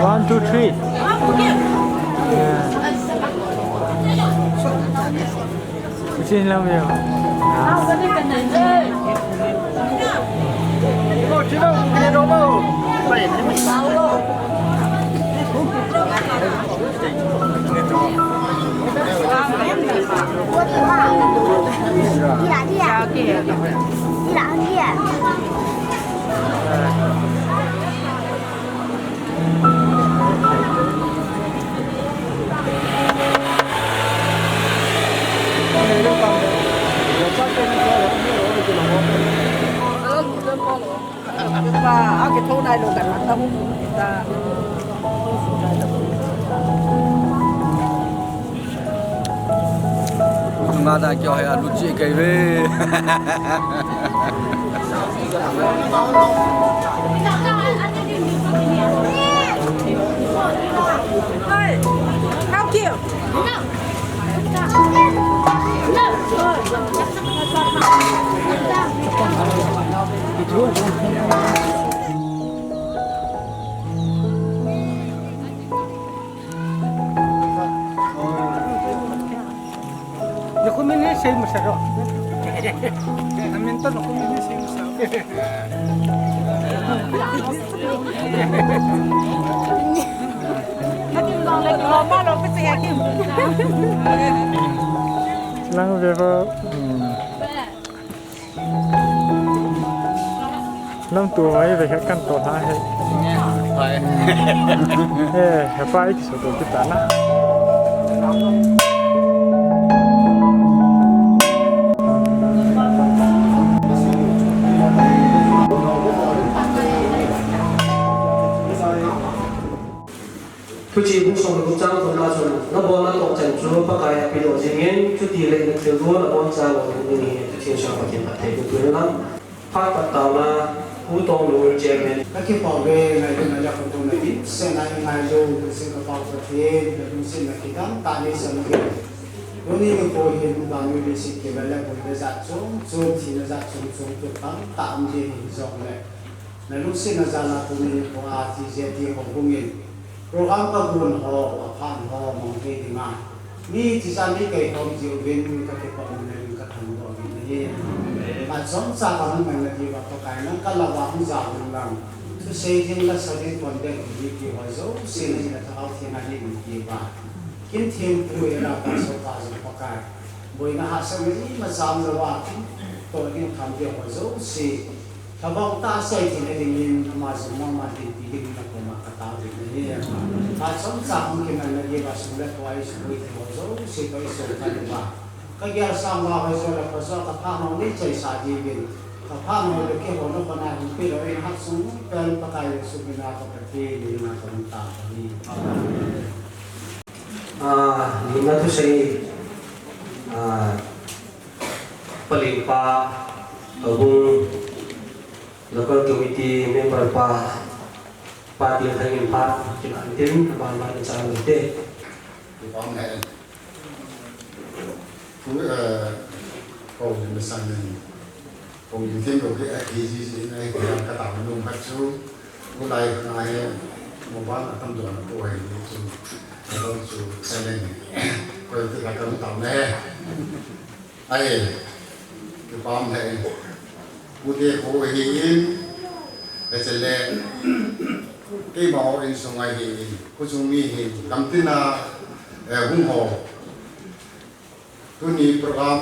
One, two, three. Yeah. Which is love you. Nada kyo hai alu chi kai ve. Hey, how cute. Nakumin ni sei masaro. Amin to nakumin ni sei masaro. Lang veva. Lam tu mai ve kan to ha he. Hai. Eh, he pa ik so to kita na. Thuchih bung som le gup chang thum na chun, nabol natoh chan chu Pakai a pedoh jingin, chuti le nathilgon nabon chalou ding hi, thuchih sua Pathen phatthei boh pen lang. Phat pat taona, Pu Tonglun Chairman. Kakipah uve, ngailutna le khotona dimset a eingailou, lungset kapah Pathen, nalungsetna kidang tah in neisan uvin. Tuni nikho hin, vannoi leiset kivel le boina jat chom chom, thina jat chom chom, kipah tah um ding hijongle. Nalungsetna jal a tuni nikho a T J T houbung in program kagon ho, aphan ho, mang thei dinga mi tijat mi kaikhom jiuvin kakipah uvin kathangvah uvin ahi. Phat chomcha kahung mang nadiuva Pakai nang kalah uva hung jao un lang. Thusei ding, lasa ding, pon ding mipi ho jouse nahina Lhagao Theng a neium piuva. Kin thempu era pastor pa jong Pakai. Boina hahsatna imacha umlouva kin toh ding tham ding ho jouse. Thabang tah a sei theina dingin ama jong mama dinpi dingin nakoma katao uvin ahi. Phat chomcha hung kimang nadiuva sum le pai suboi thei ho jouse toh eisol khan uva. Kagel sang uva hoijo le khojo a kaphatnau neichaisah diuvin. Kaphatnau le keiho nakhut a hinpeh lou in hahsat pen Pakai Jesu mina kapathen in na kahung tao ahi. Amen. Ah, nina thusei, ah, Paleng pa, houbung, local committee member pa, pa Dilthang in phat, kila tin, aban ban cha lo te. Pu Pam le, Pu, eh, Pu Lim Sang in. Houin thempu hi, ahi jiji in ahi, kataona nom khat chu, tulai khat a hi, mobile atam dona pu ahi chu, abang chu silent. Koi tu ka kam taona he. Ahi, kipah e. Pu te kho ahin, achele, keima ho insung ahin, kho chung mi hin, kam tina, eh, hung ho. Tuni program,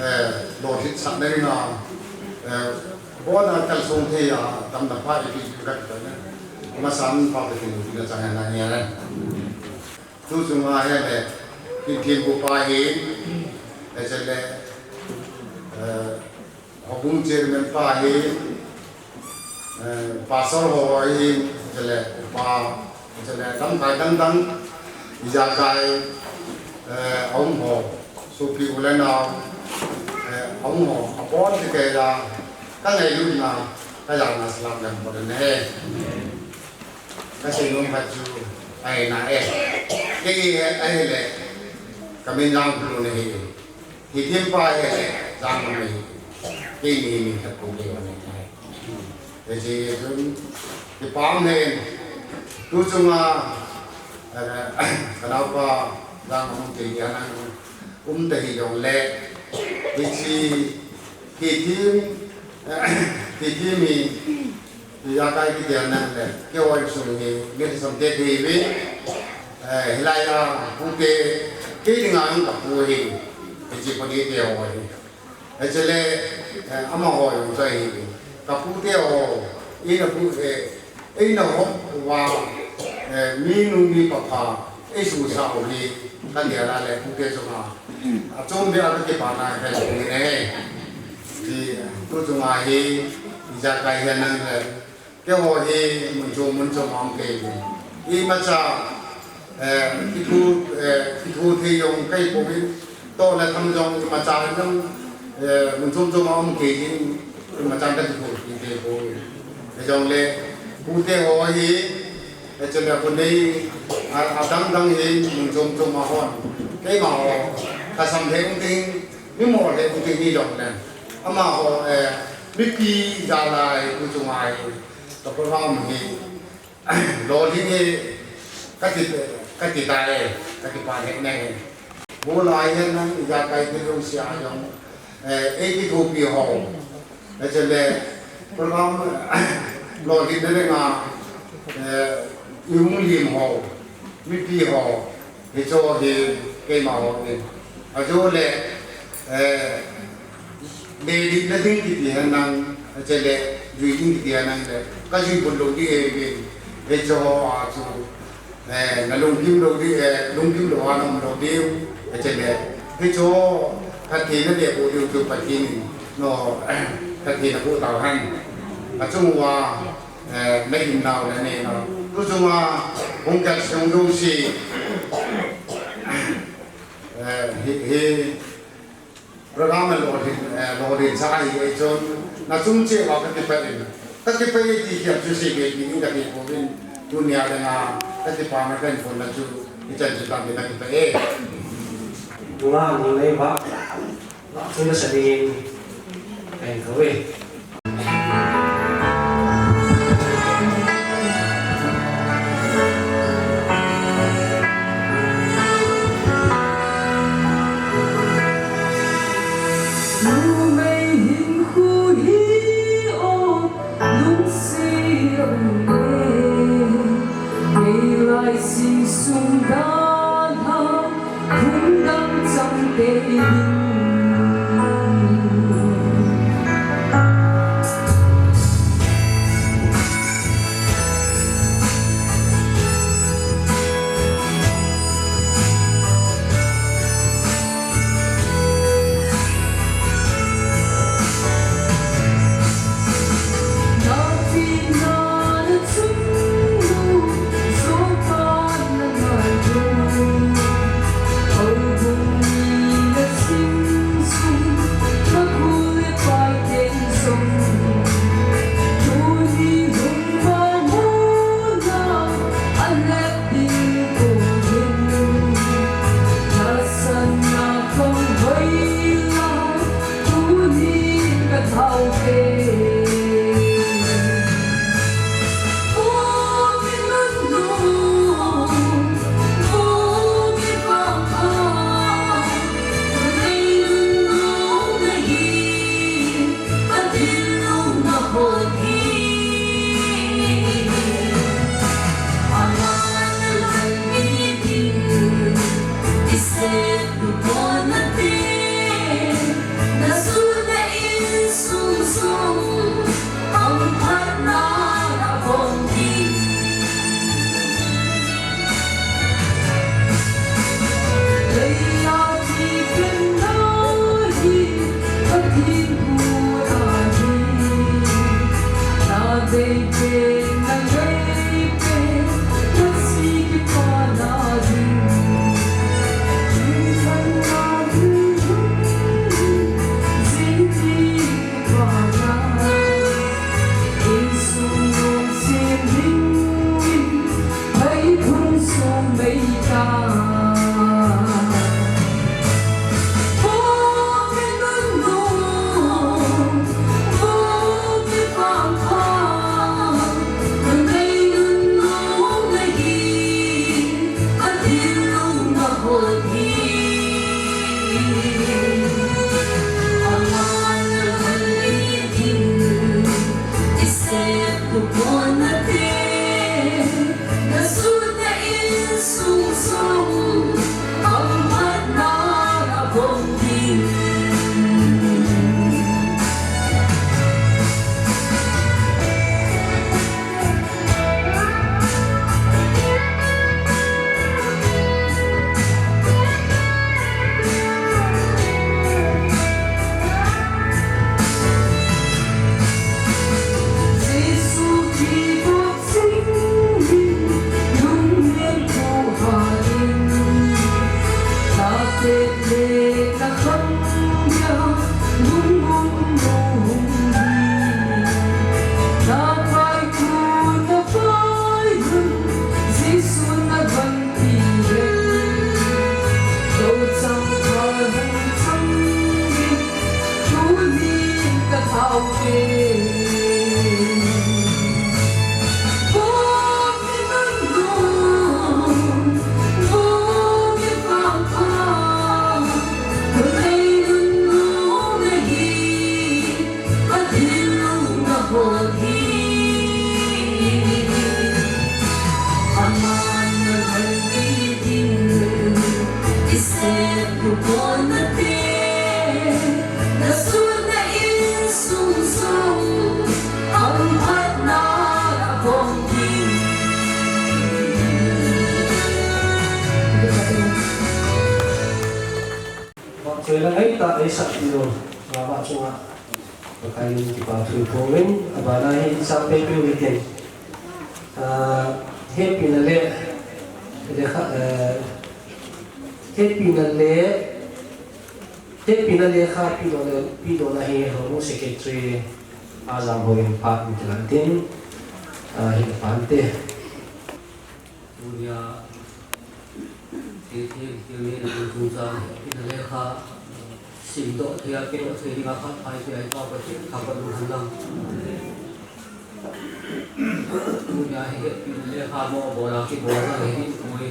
eh, lolhit sahna dinga, eh, abona kalsong thei a, damna pha eipeh diu kati taona. Amasan pa Pathen lungsetna chang hen lang e. Tu chunga hi le, Kin Thempu pa hi, eh, chele, eh, Houbung chairman pa hi, eh, pastor ho hi, chele upa, chele lamkai dang dang, ijakai, eh, aum ho, sopi u le nao, eh, aum ho, abon te kei a, kangailutna, kajana salam le bol le ne. Kasei nom khat chu, ahi na e. Kei hi, ahi le, kamin Jangphulu na hi. Hi thempa hi, Jangphulu na hi. Kei mi, mi khat kum kei wan na hi. Kei chi chun, kipah e. Tu chunga, eh, ka naopa Jangmang um tei dia nang um ta hijongle, hiche, hiche, hiche mi, ijakai kiti a nang le, keiho insung hi, mi thasam te kei ve, eh, hilai a, pu te, kei dinga jong ka pu hi, hiche pu ni te ho hi. Hiche le, eh, amaho jong chu ahi. Ka pu te ho, eina pu, eh, eina hop uva, eh, minu mipa pha, eisumil u hi, ka gel a le pu te chunga. Achom beh a ka kipana hi, ka hi ne. Ti, tu chunga hi, ijakai hi nang le, keiho hi mun chom mun chom a um kei uvin. Imacha, eh, kithu, eh, kithu thei jong ka hi pouvin. Toh le tham jong imacha jong, eh, mun chom chom a um kei in, imacha ka kithopi thei pouvin. Hijongle, pu te ho hi, eh, chule pu nei, a, adang dang hi mun chom chom a hon. Keima ho, ka sam thei um ding, mi mo thei um ding hijongle. Amaho, eh, mipi jal'a hi, tu chunga hi. Ka program hi, lolhing hi, ka ti, ka ti tai, ka ti pa ne ne. Bol a hin nang ijakai ti lungset a jong, eh, eikithopi ho. Hiche le, program, lolhing na le nga, eh, i hung lim ho, mipi ho, hicho hi keima ho hi. Ajo le, eh, Lelhing na ding kiti henlang, hiche le, jui ding kiti henlang le, ka jui bol lou ding e, e, hiche ho a chu, eh, na lungkim lou ding, eh, lungkim lou a na um lou ding, hiche le, hiche ho, ka thina le bol ding chu Pathen in, no, ka thina bol tau hen. Achung uva, eh, na him nau le ne nau. Tu chunga, hung kal sung du si, eh, hi, hi, Program a lolhin, eh, lolhin sa ahi, eh, chun, na chung cheh uva ka kipah in. Ka kipah e ti hiam chu sei be ding ka ti pouvin, tunia dinga, ka kipana ka hin phon na chu, hichan chu tam ka kipah e. Nunga nung nei ba, la chung na sa dingin, ka hin kou e. Numei hinkho hi o lungset um e, kei lai sing sung dalha, lungdam chang tei ding. Chela ei ta ei sa ti lo, lama chunga. Pakai in kipa thu phomin, abana hi insang pe pe weekend. Ah, hepina le, le kha, eh, hepina le, hepina le kha pidona, pidona hi Houbung Secretary a jam ho in phat in kilan tin, ah, hi pante. Tunia, thil thil thil ni na tung tung chang, ina le kha, sim doh thei a, pe doh thei dinga phat phai thei a, i Pathen thangvah in hen lang. Tunia hi hepina le kha mo bol a kibol a hi ding poi.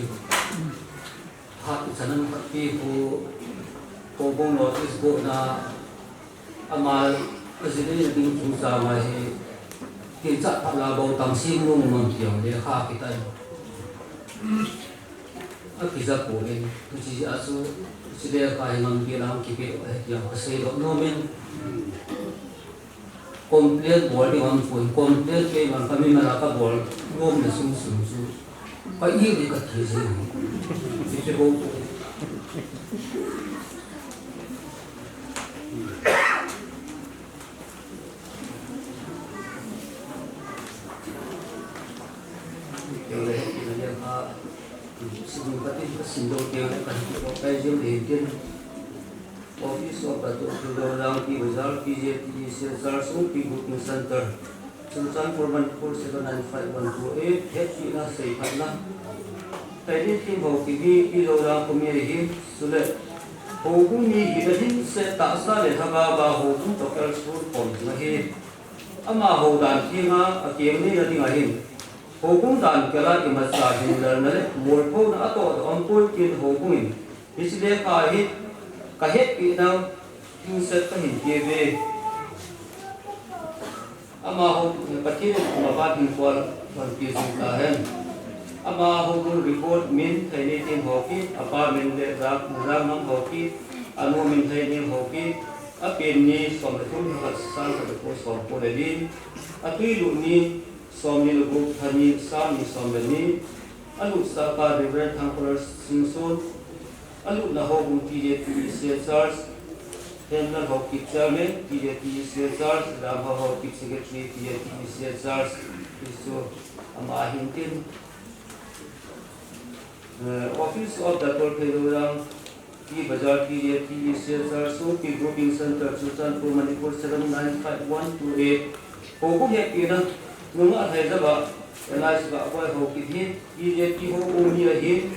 Phat i chan a khat pi khu, Houbung notice board na, ama, a jin a ding chungchang a hi, tin cha phat la bou tam sim nung mang kiang le kha kitai. A kija poi, tu chi a chu, chi le kha hi ngam pi lang kipe, eh, kiang ka sei doh nom in. Complain bol ding aum poi, complain kei man ka mimal a ka bol nom na sung sung chu. Ka i ni ka thi ji. Ti che bo. Kei le, kei le ka, sung ka tin ka sin do kei le ka hi ko kai jing le tin. Office of the Tuakthulou Langpi Bazar, T J T E Silchar, Songpi Booking Center, Churachandpur Manipur seven nine five one two eight, hepina seiphatna. Taini Thim Haokip hi, Tilou Langpi mi ahi, chule Houbung mi hina hin se tahsa le lhagao a Houbung toh kalson khom ding ahi. Amaho dan thenga akeng neina ding ahin, Houbung dan kela imacha hinlalna le molphouna atoh doh aum poi tin Houbung in Hiche lekha hi ka hepina ding set kahin pe uve. Amaho, Pathen in amaho phat hin khol panpi jing tahen. Amaho mun report min Thainei Thim Haokip, apa min le Ram, Ramnam Haokip, anu min Thainei Haokip, apen ni som le thum, khat sang khat le ko som ko le li, atwi lut ni som ni le gup, tha ni sang ni som le ni, alutsahpa Reverend Thangkholal Singson, alutna Houbung T J T E C H Church, Hemlal Haokip Chairman, T J T E C H Church, Ramhao Haokip Secretary, T J T E C H Church, hichu ama ahin tin. Eh, Office of the Toll Pay Lorang, T Bazar, T J T E C H Church, Songpi Booking Center, Churachandpur, Manipur, seven nine five one two eight. Houbung hepina, nungah lhai jaba, Elias Vahboi Haokip hi, T J T Houbung mi ahin,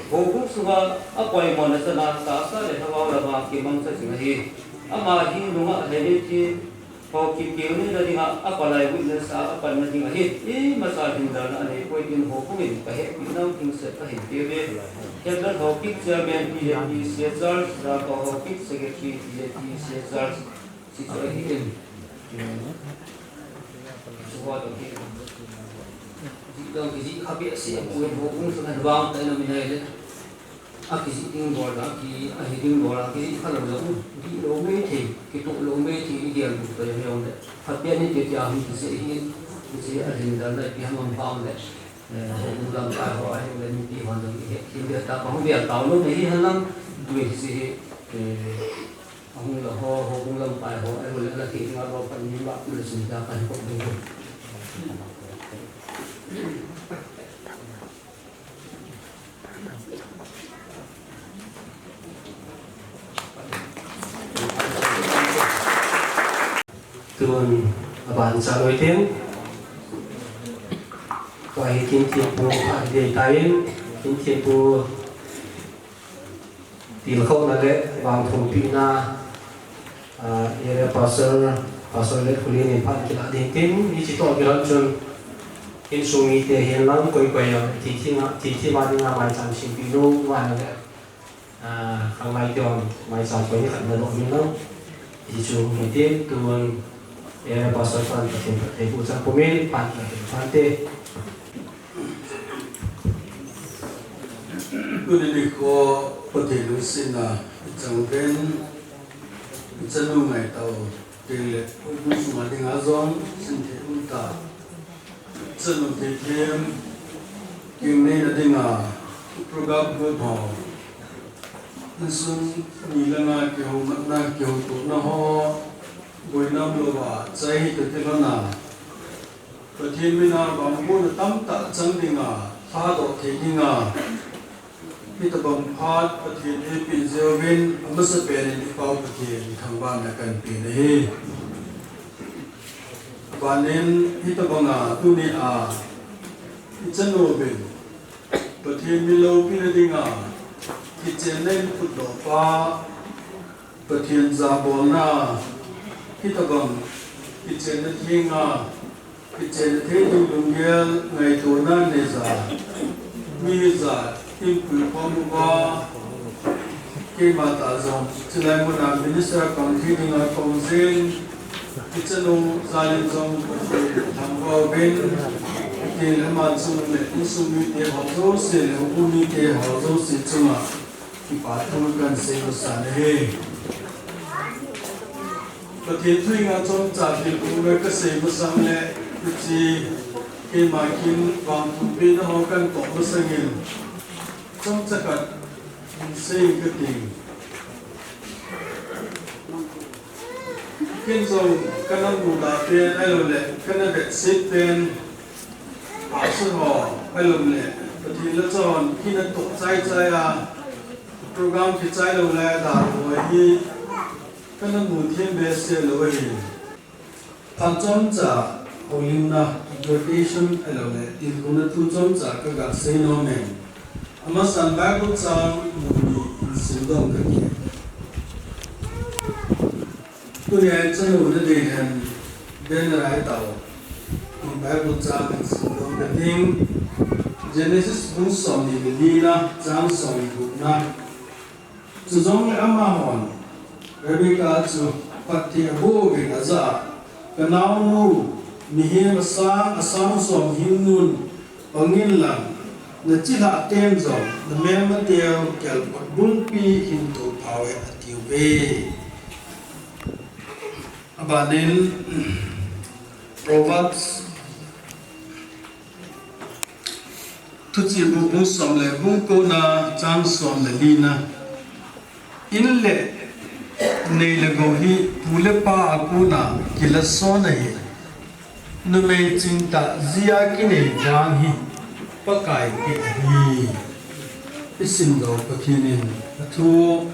Houbung sunga apoimona chana tahsa le lhagao lama kimangcha jing ahi. Ama hi nungah Thainei Thim Haokip keng neina dinga apalai witness a apanna ding ahi. Imacha hinlalna anei poi tin Houbung in ka hepina ding set kahin pe uve. Hemlal Haokip Chairman T J T E C H Church, Ramhao Haokip Secretary T J T E C H Church, Sichu ahi in. Chuho toh hi. Jih dong kijih kha behseh poi, Houbung sunga vangtah in aum in ahile. Akijih ding bol a, ki, ahi ding bol a, kijih kha lou jong, dih lou mei thei, kitoh lou mei thei, igel lou toh jong le. Phabep in iti tia hung kisei hi, kisei a hinlalna ipi ham aum pha le. Eh, Houbung lamkai ho ahi le mipi hon jong ihe, hin be ta pa hung be tao lou nei hi hen lang, tui kisei hi, eh, Ahung lou ho, Houbung lamkai ho, ahilou le la thei dinga lou phat ni ma, le sun ta kan ko ding. Tun aban cha loi tin. Tua hi Kin Thimpu, a, dei ta in, Kin Thimpu, Tilkhouna le vangthumpina, ah, area pastor, Pastor Letkhulin in phat kilah ding tin, hiche toh kilhon chun, insung mite hihen lang koi koi a, thithim a, thithim a dinga maicham simpeh nom uva ahile, ah, khanglai te hon maicham koi ni khat nadoh min lang, hichu hitin, tun area pastor pan Pathen phattheiboh chan pumin, phat kilah ding phante. Tuni nikho, Pathen lungsetna i chang uvin, i chanu ngaitah u teng le, houbung sunga dinga jong, sin thei um ta. Chanu thei them, kin neina dinga, program group ho. Insung mi langa kihoumatna, kihoutona ho, boina umlouva, chai hita tilhona. Pathen mina vangbohna tamtah chang dinga, thadoh thei dinga, hitabang phat Pathen eipeh jeh uvin, amasapen in i Pa u Pathen thangvahna kahin pe ahi. Abanin hitabanga tunia i chanu uvin Pathen min loupina dinga kichenna in phutdoh pa, Pathen jabolna, hitabang kichenna thenga, kichenna thei ding lunggel, ngaitona neija, mi hijat in puikhom uva, keima tah jong chulai muna minister pang thei dinga kaum jin, i chanu jal in jong Pathen thangvah uvin, Pathen ama chung le insung mite ho jouse le houbung mite ho jouse chunga kipa thu kahin sei masa ahi. Pathen thu hinga chomcha thil khat kasei masang le, hiche keima kin vangphatpena ho kahin toh masangin, chomcha khat hin sei kati. Ken jong kana muda pen, ahilouleh kana vetsah pen, pastor ho, ahilouleh Pathen lhacha hon, kina toh chai chai a, program kichai lou lai a dalha ho hi, kana mu them behseh lou ahi. Phat chomcha, houlimna, exhortation, ahilouleh tilkhouna thu chomcha kaga sei nom e. Amasan Bible chang mu ni hin simdoh kati. Tunia i chanu nadei hen, banner a i tao. Bible chang hin simdoh kati. Genesis bung somni le lina, chang somni le gupna. Chujongle amahon Rebecca chu phatthei aboh uvin ajah a, ka naonu, mihem asang, asang som hing nun pang inlang, nachilhah ten jong namelmateu kelkot bulpi hin toh phauve, atiuve. Abanin Proverbs Thuchih bu bung som le bung kona chang som le lina. In le nei le gou hi pu le pa a kona kilason ahi. Numei chingtah jia kinei vang hi Pakai peh ahi. I simdoh Pathen in athu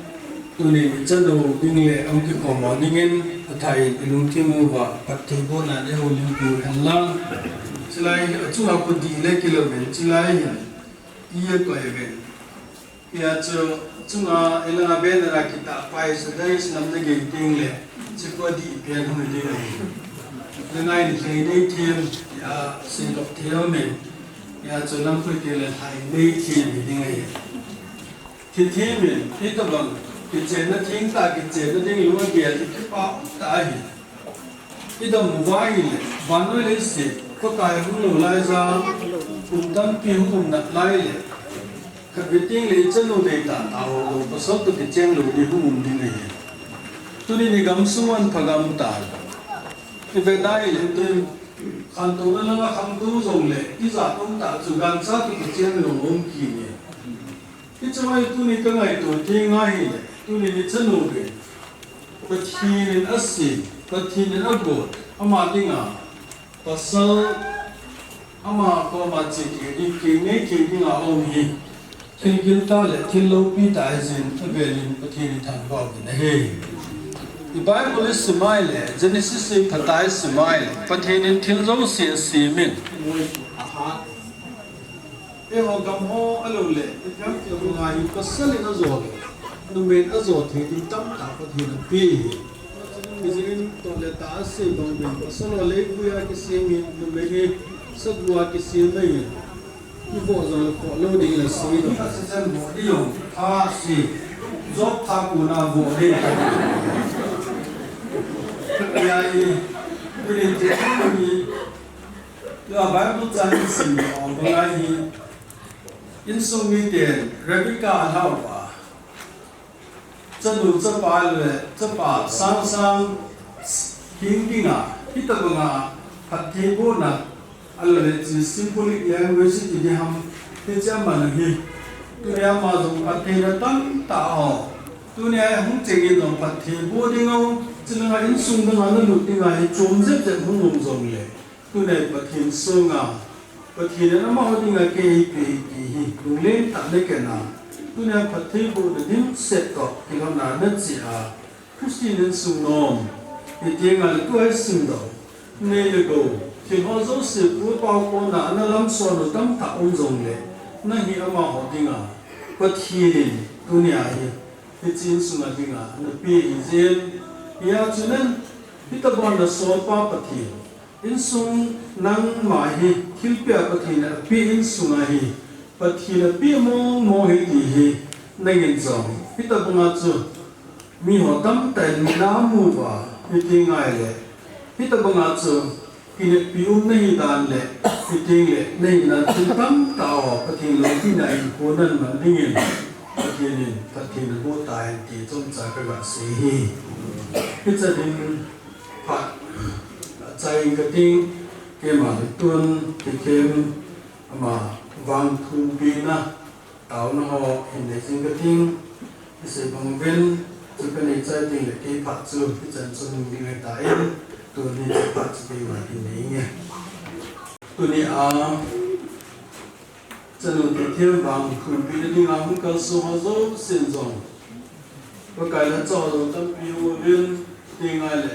Tuni i chanu ding le hung kikhom ho dingin, athah in i lungthim uva, phatthei bohna in i houlimpiu hen lang. Chulai hi achunga kudih le kilou ven, chulai hin i akoi ven. Hia chu chunga i langa banner a kitah pai Sardais lam na gei ding le, chu kudih pen hung ding ahi. Langa in lhei nei thim, hia seilop thei aum in, hia chu lam khui te le lhai nei thim ding ahi. Thithimin, hitabang kichenna thengtah kichenna ding lung agel hi kipah tah ahi. Idam uva ahile, vannoi leiset, Pakai hung lou laija, kum tampi hung um nalai le, khatvei tengle ichanu deitah tah ho, lou pasal toh kicheng lou ding hung um ding ahi. Tunin igamsung un phagam tan. Ivet a ahile, tun khantouna langa khangtou jongle, ijat umtah chu gancha toh kicheng lou um kit e. Hiche hi tuni kangaito teng ahile, tuni ichanu uvin, Pathen in asem, Pathen in agot, ama dinga pasal, ama koma che thei ding, keng nei thei dinga aum hi, thil giltah le thil loupi tah ahijeh in avelin Pathen ithangvah uvin ahi. I Bible isim ahile, Genesis iphatah a isim ahile, Pathen in thil jouse asemin, Eiho gam ho ahilouleh, ipi ham itile, pasal in ajo le, numei in ajo thei ding tamtah Pathen in ape ahi. Hijeh in toh le tah asei bang uvin, pasal ho leivui a kisem ahin, numei hi sagu a kisem ahin. Ivoh jongle voh lou ding le sei ding. Voh ding jong, pha sei. Job pha kona voh ding. Hia hi, pinin te ni. Tua Bible chang isim u banga hi, insung miten Rebecca alhah uva, chanu chapa le chapa sang sang hing dinga, hitabanga phattheibohna, ahilou le hiche symbolic language iti ding ham, hiche aman hi. Tunia ama jong phattheina tamtah ho. Tunia hung chengin jong phattheiboh ding ho. Chulanga insung danga nalut dinga hi chom jep jep hung um jongle, tunia Pathen songa, Pathen in amaho dinga kei eipeh ahi ti hi lunglen tah in akhen a. Tunia phattheibohna dimset toh kilhonna nachea, Christian insung nom, hiti ngal le tua hi simdoh, nei le gou, thil ho jouse pu le pau koma ana lamson u tamtah um jongle, nahi amaho dinga Pathen in tunia hi, hiche insunga dinga napeh ahi jeh in, hia chu nan, hitabang nasolpa Pathen, insung nangma hi thilpeh a Pathen in apeh insunga hi, Pathen in apeh mong mong ahi ti hi, nangin jong hitabanga chu miho tamtah in namu uva, hiti ngai le, hitabanga chu kineppi um nahi dan le, hiti le, nahi dan thil tamtah ho, Pathen loupina in hinkho naman dingin, Pathen in phatthei naboh tahen ti chomcha kaga sei ahi. Hiche ding phat, chai inge kating, keima le tun, Thithem, ama vangthumpina, taona ho hin nei jing kating, isei bang uvin, chu kanei chai teng le kei phat chu, hichan chun hung ding ahitai, tuni chu phat chu keima hin nei inge. Tunia, chanu Thithem vangthumpina dinga hung kalsong ho jousen jong, Pakai lhacha ho jong tampi hung uvin, ti ngai le,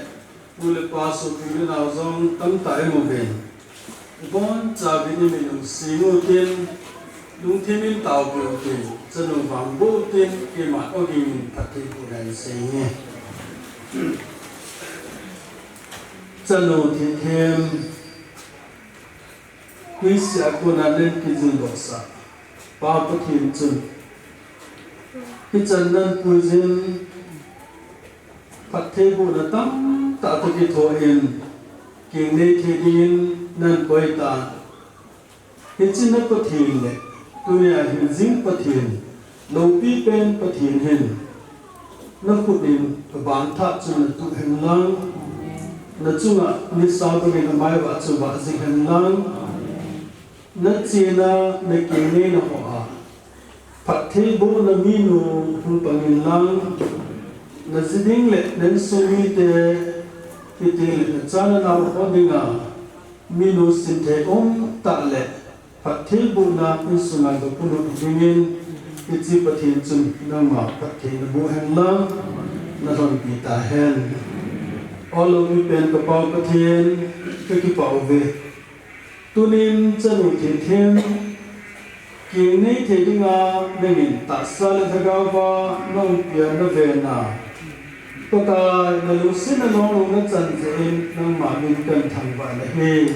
nu le pa, sopi le nao jong tamtah imu uvin, ibonchauvin imin lungset utin, lungthim in taopeh utin, chanu vangboh utin, keima ogin in phattheibohna in sei inge. Chanu Thithem, huise a kona nei kijildohsah Pa Pathen chun, hichan nanpuijin, phattheibohna tamtah toh kithoin, keng nei thei dingin nankoi tan. Hiche na Pathen le, tunia hingjing Pathen, loupi pen Pathen hin, nakhut in aban thah chu natuh hen lang, nachunga nisa bangin amaivah chu vah jing hen lang, nachena, nakeng neina hoa phattheibohna minu hung pang in lang, naji ding le na insung mite, hiti le nacha nanao ho dinga minu simthei umtah le phattheibohna insunga gapolut dingin, hiche Pathen chun nangma phatthei naboh hen lang, nalhonpi tahen. O loupi pen ka Pa Pathen, kakipah uve. Tunin chanu Thithem, keng nei thei dinga nangin tahsa le lhagaova naumpi a naven a, Pakai nalungsetna longlou nachan jeh in nangma min kathangvah nahi.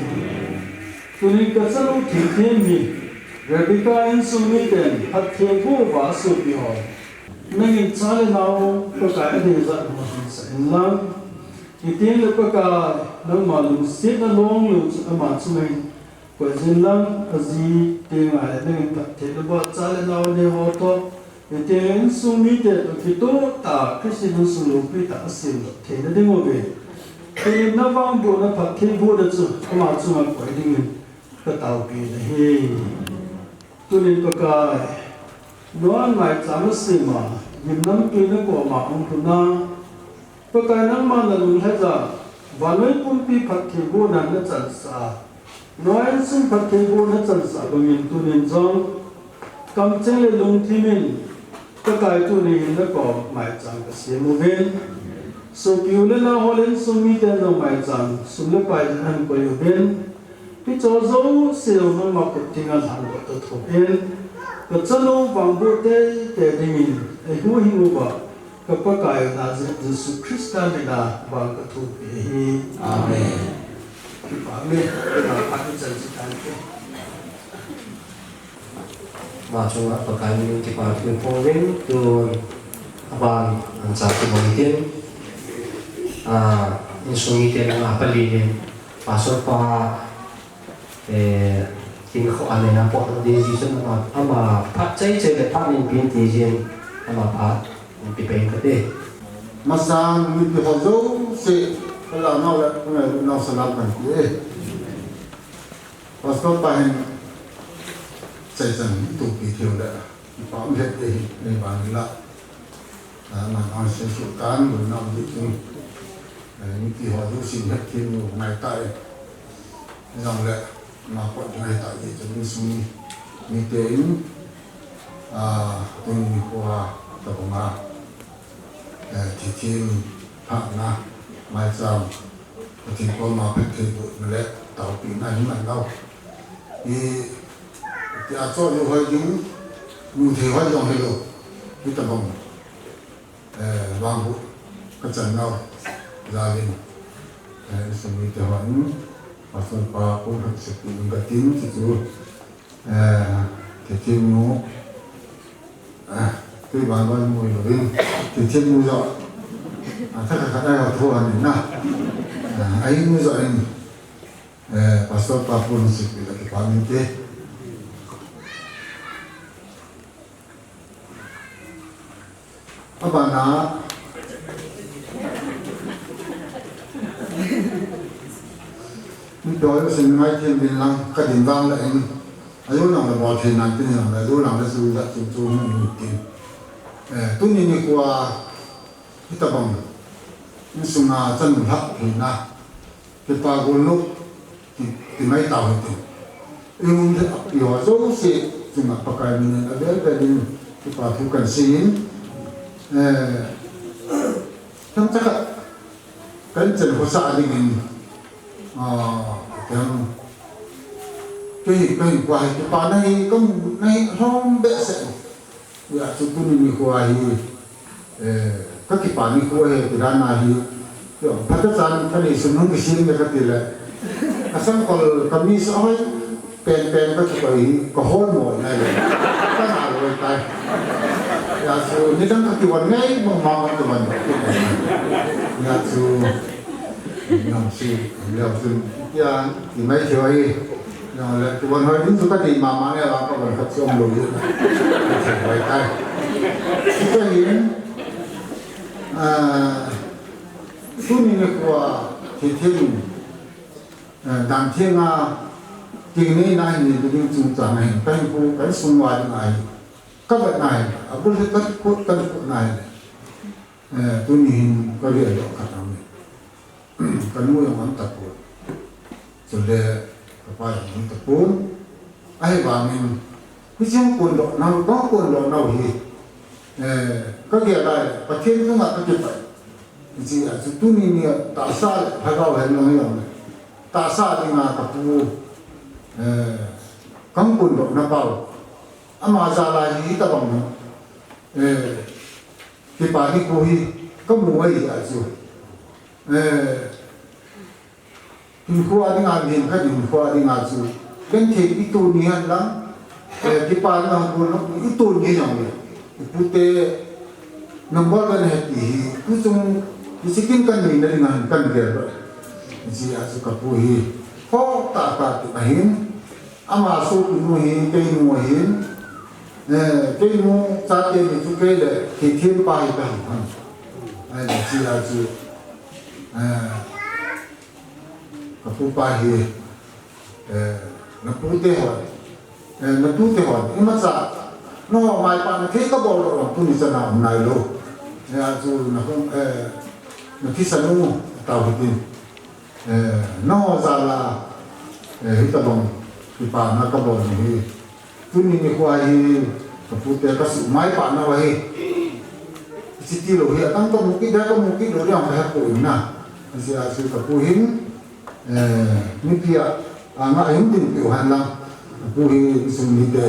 Tunin kachanu Thithem hi Rebecca insung miten phattheiboh uva asopi ho, nangin cha le nao Pakai adei jat ho hinsah in lang. Hiti le Pakai, nangma lungsetna longlou chu ama chunga hin koijin lang, aji tenga le nangin phatthei naboh cha le nao anei ho toh, hiti le insung mite toh kitoh tah, Christian insung loupi tah asemdoh theina diuva, hiti navangbohna phattheibohna chu ama chunga koi dingin kataopi nahi. Tunin Pakai, Noah in maicham asem a, gimnamtui nakoma ahung lhun a, Pakai nangma nalunglhai a, vannoi pumpi phattheibohna nachansah a, Noah insung phattheibohna chansah bangin tunin jong, kamcheng le lungthim in, Pakai tunin nakom maicham kasem uvin. Sopi u le nao ho le insung miten jong maicham, sum le pai in ahin koi uvin. Hiche jouse nangma khut thenga lhandoh toh thupin, kachanu vangboh teitei dingin eihuhhing uva, ka Pakai Nazareth Jesu Christa mina vang kathupi ahi. Amen. Amen. Amen. Ama chunga Pakai min kipa thu kahin phong uvin, tun aban ancha thu bang tin, ah, insung mite nanga pali nin, Pastor pa, eh, kin kho ane na pot di ji sun ama, ama phat chai chai le phat nin pin ti jin, ama phat, nin pi pen Te. Masang mipi ho jouse, kala nau le, kala nau salam kan ti e. Pastor pa hin chai chan tu pi thiu le, pa um het te hi, nei ban la. Ah, man ang se su tan, lu nau di tu. Eh, mipi ho jouse het thiu ngai tai. Jong le, ma pot ngai tai ti tu sung ni. Mite in, ah, tun ni ko ha, ta ko ma. Eh, thithin, phahna, maicham, Pathen koma phatthei bohna le taopina hi man nau. I, ti a cho yu hoi ding, nu thei hoi jong hello. Hi ta bang, eh, bang bu, ka chan nau, ja lin, eh, sung ni te hoi, Pastor pa, ko hak se pi, ka tin, ti tu, Eh, thithin nu, eh, tui ban ban mu lo in, thithin nu jo, a, thakhat khat a ho thu an in na, eh, ahi nu jo in, eh, Pastor pa pun sik pi la ki pa min te. Abana, mi doi sin ngai thim din lang, ka din vang la in, ayu lang la bol thei nan tin lang la, ayu lang la su la su su mu mu tin. Eh, tuni ni kua, hi ta bang, in sunga chan mu lhak thei na. Kipa gol lou, ti, ti mai tau hite. I um the, i ho jouse, chunga Pakai minin avel vel in, kipa thu kan seiyin. Eh, tam taka, kan chen ho sa dingin, ah, tam, kei, kei, kua hi, kipa nahi, kam, nahi, hom behseh. Hijeh chun tuni nikho hi, eh, ka kipa nikho ahi ti dan ahi. Phatechan ka neisun hung kisem e kati le. Ka sangkhol ka miss a hoi pen pen ka kikoi hi, ka hol mo nai le. Ka na loi tai. Hijeh chun nidang ka kivon ngai, mong mong ka kivon. Hijeh chun, nang si, leo chun, ya, i mai thei ahi. Nang le, tu van hoi ding chu ka dei mama nge la ka van khat chu um lou hi. Ka thei vai tai. Chu ka hin, ah, tuni nikho a, thithin, ah, dan theng a, ti nei na hin ni ding chungchang a hin, ka hinkho, ka insung uva ding ahi. Ka vet na hin, abul hi ka kut, ka kut na hin. Eh, tuni hin ka rial doh khat aum e. Ka nu jong aum tapon. Chule ka pa jong aum tapon. Ahivangin, hiche hung kondoh nau, ka hung kondoh nau hi, eh, ka gel a le, Pathen chunga ka kipah. Hiche a chu tuni ni a tahsa le, lhagao hen lang jong le. Tahsa dinga ka pu, eh, ka hung kondoh na pau. Ama jal a hi tabang, eh, Kipa nikho hi, ka mu ahi a chu. Eh, hinkho a dinga, mihem khat hinkho a dinga chu. Genthei i toh ni hen lang, eh, kipa dinga hung kon i toh ni jong le. I pute number one ahi ti hi, tu chung, i chicken kan nei na dinga hin kan gel lou. Hijeh a chu ka pu hi, ho ta ta ti ahin. Ama sopinu hi, keinu ahin, eh, keinu chate ni chu kei le, kei thempa hi kahi ham. Ahile, hijeh a chu, eh, ka pupa hi, eh, na pute ho, eh, na tute ho, imacha, nangho maipana thei kabol lou, tuni chan a um nailou. Hijeh a chu, na hung, eh, na thisan u, tao hitin. Eh, nangho jal a, eh, hitabang kipana kabol hi. Tuni nikho hi, ka pute ka suhmaipana u ahi. Hiche tilou hi, atang ka mu kit, ka mu kit lou ding kahe poi na. Hijeh a chu ka pu hin, eh, mipi a, a ngah hung dinpeh u hen lang. Ka pu hi, insung mite,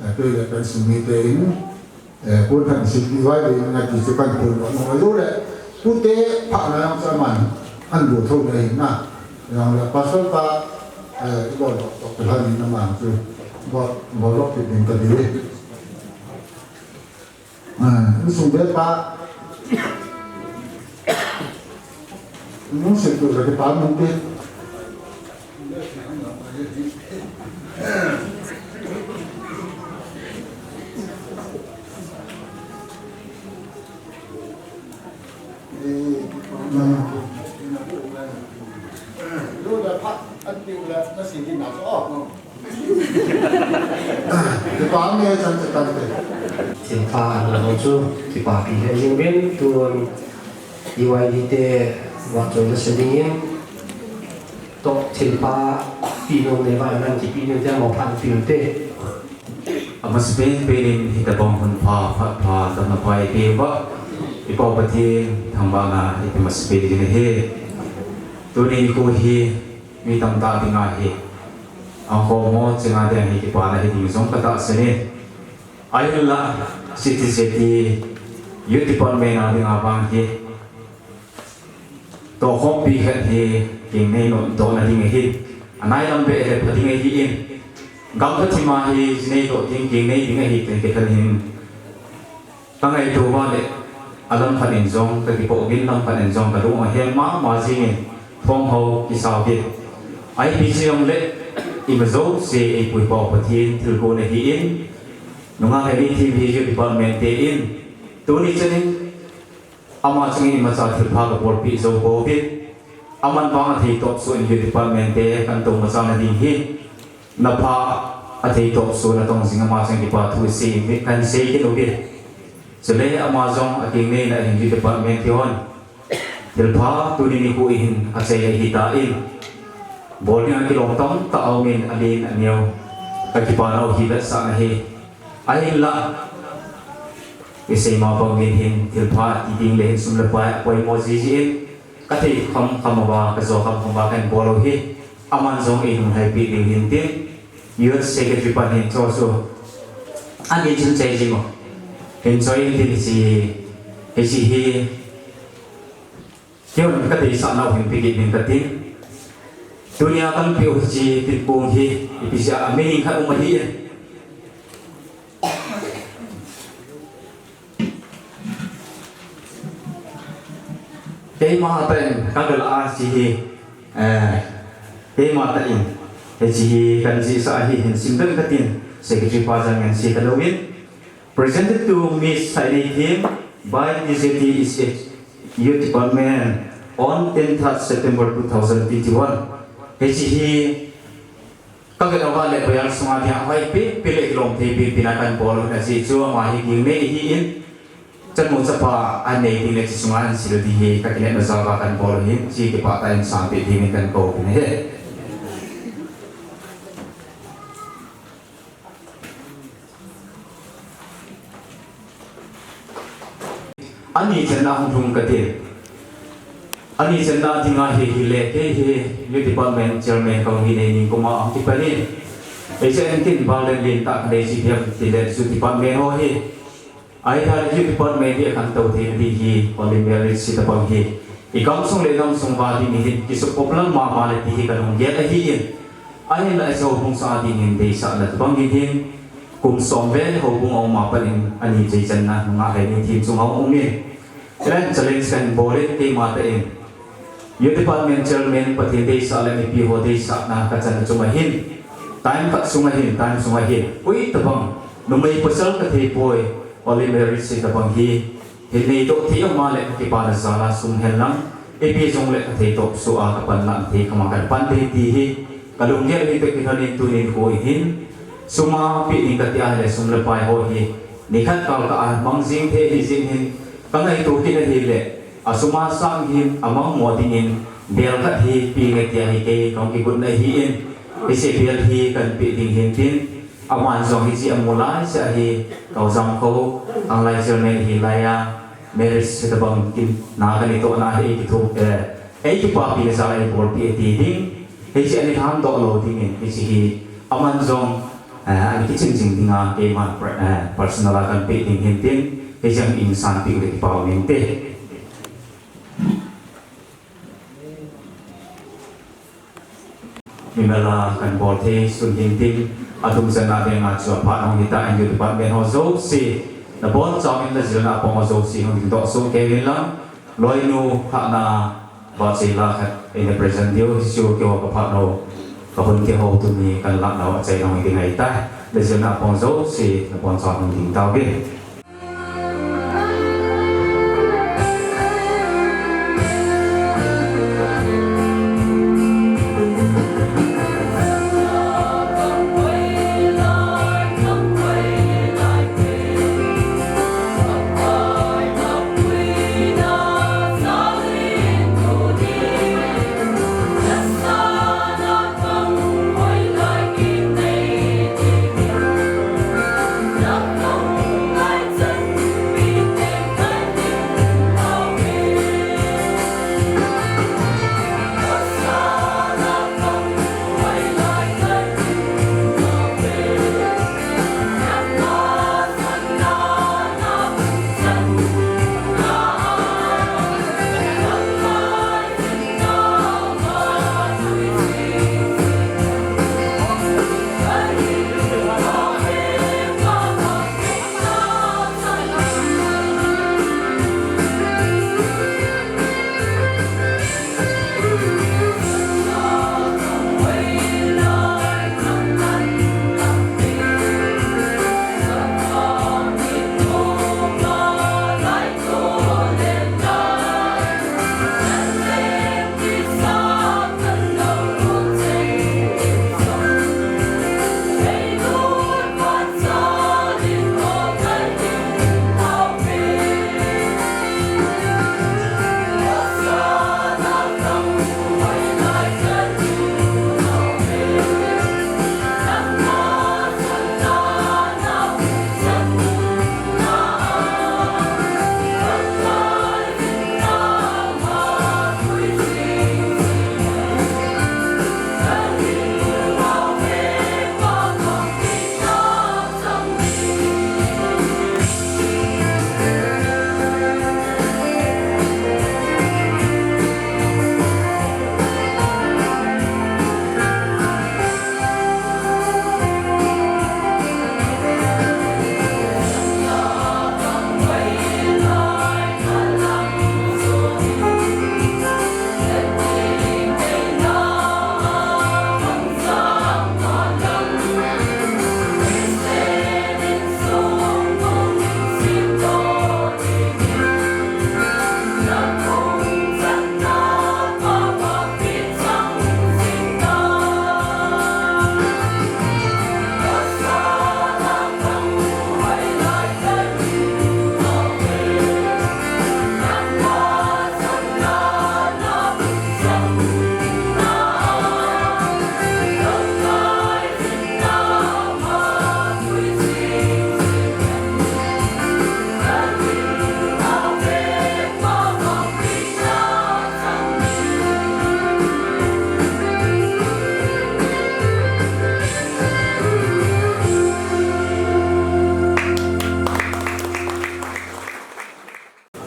eh, kei le ka insung mite in, Eh, pon phat seipi vai le nga ti chu kan pon lo, no, lo le. Pute phat na jong chu aman, an lo tho le hin na. Jong le pastor pa, eh, i bol lo, to, to, han in aman chu. Bol, bol lo, pi ding ka di. Ah, insung be pa. Nung se tu ka ti pa mun te. Lu le phat an piu le na si din na so. Kipa me chan chan te. Thilpha an la chu kipapi le jing vin tun E Y D te vachoi na se dingin to thilpha pi nom le va nan kipi nom te mo phan pi te. Amasapen pen in hitabang hun pha, phat pha, damna pha eipeuva, i Pa Pathen thangvahna eipeh masapen ding ahi. Tuni nikho hi mi tamtah dinga hi, angkho mo chenga dinga hi kipana hiding jong katahsan in. Ahinla, C T Z Youth Department a dinga vang hi, tohkhompi khat hi kinei nom tohna ding ahi. Anai lam beh le pha ding ahi in. Gam khat thima hi jinei toh ding, kinei ding ahi, ti khat hin kangaito uva le, alam khat in jong kakipoh uvin, lam khat in jong kalung aheng mama jing in, phong ho kisa uvin. Ipi jong le, ima jouse eipui Pa Pathen thilgon ahi in, nungah le ni thim hi Youth Department te in, tuni chan in, ama chungin imacha thilpha kabolpeh jou pouvin. Aman vang athei topsuh in Youth Department te kan tou machal na ding hi. Na pha athei topsuh na tong jing ama chungin kipa thu sei, kan sei kit uvin. Chule ama jong akinei na hin Youth Department te hon thilpha tuni nikho hin achaina ahitan. Bol ding akilom tamtah aum in alen aneo. Kakipana u hi vetsahna ahi. Ahinla, isei ma bang in hin thilpha ti ding le hin sum le pai apoimo jiji in, kathei kham kham uva, kajo kham kham uva kahin bol u hi, aman jong eihung lhaipi diu hin tin, Youth Secretary pan hin cho chu, ani chun chai jing u. Hin choi in tin hiche, hiche hi, Keiman kadeisah nau hin peh kit ding katin. Tunia kanpeh u hiche tin kong hi, ipi jeh a meaning khat um ahi e. Keima tah in, kagal a hiche hi, eh, keima tah in, hiche hi kanjihsah ahi hin simdoh katin, Secretary pa jong ngen se talou in. Presented to Miss Sainei Thim by T Z T S H Youth Department on ten third September two thousand twenty-one. Hiche hi kavet uva le payal sunga dia hoi pi pi le lom thei pi pi na kan bol na si chu ama hi ding nei hi in chanu chapa anei ding le chi sunga an si lo di hi ka kine na za ba kan bol hin chi kipah tah in sang pi ding kan ko pi ne he. Ani channa hung lhung kate. Ani channa dinga hi hile, kei hi Youth Department Chairman kahung hi nei ning koma ahung kipan in. Ei cha en kin bal len len tah kanei ji hiam tile chu department ho hi. Ahithei le Youth Department hi akan tou thei na di hi, Holy Marriage hitabang hi. I gamsung le gamsung va ding hi, kisukop lang mama le ti hi kalunggel ahi in. Ahinla hiche houbung sung a ding hin deisah na tabang hin hin, kum som vel houbung a um a pat in ani jei channa nungah le ni thim chunga um in. Challenge, challenge kahin bol in keima tah in. Youth Department Chairman Pathen deisah le mipi ho deisah na kachan na chunga hin. Time khat sunga hin, time sunga hin. Koi tabang, numei pasal kathei poi, Holy Marriage hitabang hi. Hin neidoh thei ama le kakipana jal a sum hen lang, ipi jong le kathei topsuh a kapan lang thei kama kapan thei ti hi, kalunggel hi toh kilhon in tunin koi hin, sum a peh ding kati a hile sum le pai ho hi, nikhat kal kah a mang jing thei hi jing hin, kangaito kit ahile, asum a sang hin, amang mo dingin, bel khat hi peh nge tia hi kei, kahung kigot na hi in, hiche bel hi kan peh ding hin tin, Aman jong hiche amu lai seh ahi, Kaujam kho, Anglai Chairman hi laiya, marriage hitabang kin, na kani toh na hi kithup, eh, ei kipapi le jal a eibolpi ati ding, hiche ani lhamdoh lou dingin, hiche hi, aman jong, eh, ani kichim jing dinga, keiman, eh, personal a kan pe ding hin tin, hiche jong in sanpi u le kipa um inte. Mimal a kan bol thei sun hin tin, atum chan a veng a chu aphat hung hita, N U department ho jouse, nabonchauvin najilna a pang ho jouse hung dingdoh soh kei uvin lang, loinu phatna vahchoi la khat eina present diu, hichu keiho kaphat nau, kahung kihou tuni kan lah nau achaina hung ding ahitai, najilna a pang ho jouse, nabonchauvin hung ding tauvin.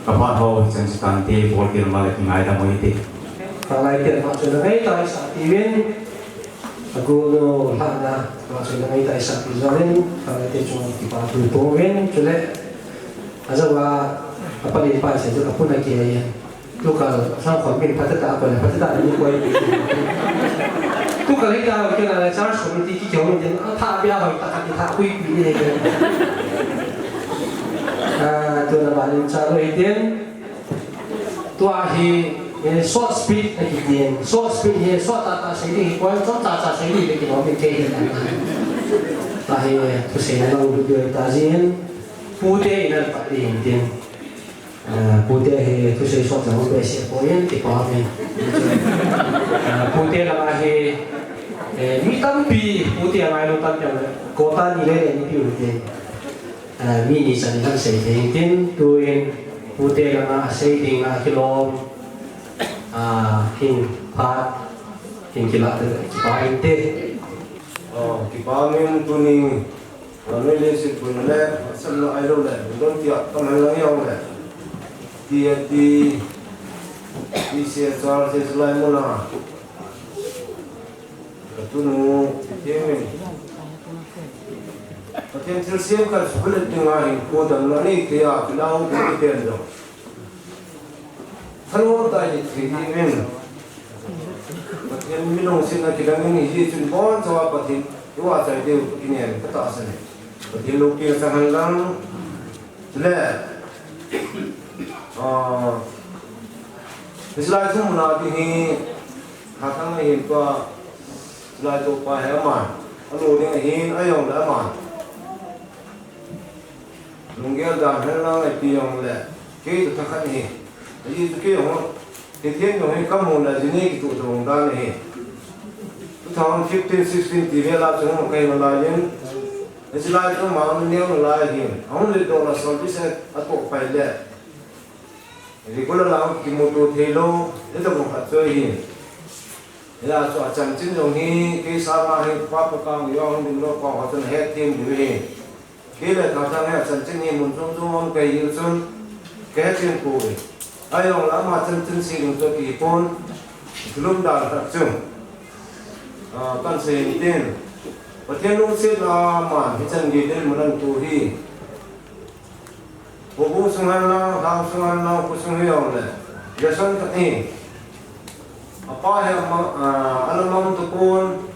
Ka phat ho, hichan chu tante, bol kit ma le kingaidam u hite. Ka lai te ma chu na ngai ta sa ti vin. Agu no la na, ma chu na ngai ta sa ti vin. Ka lai te chu kipa thu po vin, chule. Ajawa, apa le pa se chu ka puna ki ai. Tukal sang khon min phatata ko le phatata ni koi. Tukal hita ko kena le church committee ki kyo ni den a tha bia hoi ta ka ki tha kui pi ni ke. Ah, tu na ba ni cha lo hi den. Tua hi, eh, short speech na ki den. Short speech hi short ta ta sei ni koi chom ta ta sei ni le ki no mi ke hi. Ta hi, eh, tu sei na lo video ta jin. Pu te ina pa ni den. Ah, pute hi thusei sot jong behseh poi, kipa umin. Ah, pute lama hi, eh, mi tampi, pute a ngailu tampi ang, kota ni le le ni piu te. Ah, mi ni chan ni kan sei thei tin, tuin pute lama a sei ding a kilom, ah, hin phat, hin kila te, kipa inte. Oh, kipa umin tuni. Anoi le si pun le, sam no ai lo le, don tia, tam han lang yong le. Tia ti, ti se char se lai mo na. Ka tu nu, ti mi. Pathen thilsem kan su le ti nga hin ko dam na ni tia, ti lau ti ti pen do. Thalhom tah hi thei ding in, Pathen mi lungsetna kidang in hi chun bonchauva Pathen i vahchoi diu kinem ka tahsan e. Pathen loupina chang hen lang. Chule, ah, hiche lai thum na ding hi, kha thang a hin tua, hiche lai to pa hi aman, alo ding ahin, ahijongle aman. Lunggel dan hen lang ipi jong le, kei toh thakhat ahi. Ajeh chu kei jong, Pathen jong hi kamu le, ajeh chu kei toh thakhat dan ahi. Two thousand fifteen sixteen ti vel a chu hung kai nalai in, hiche lai chu mang neo nalai hin, ahung le doh la service a toh pai le. Regular lang kimuto thei lou, hitobang khat chu ahi. Hia chu achanchin jong hi, kei sanga hi, pa pa kang jong ding lou, pa pa chun het them diu ahi. Kei le Thathang hi achanchin hi mun chom chom um kahi jeh chun, kahet them poi. Ahijongle ama chanchin sei ding chu kihi pon, kilom dan khat chu. Ah, kan sei in tin. Pathen lungsetna aman hichan gei dinmun ahin to hi. Houbung sung hen lang, lhang sung hen lang, kho sung hijongle. Lesson khat ahi. Apa hi ama, ah, ana mang tapon.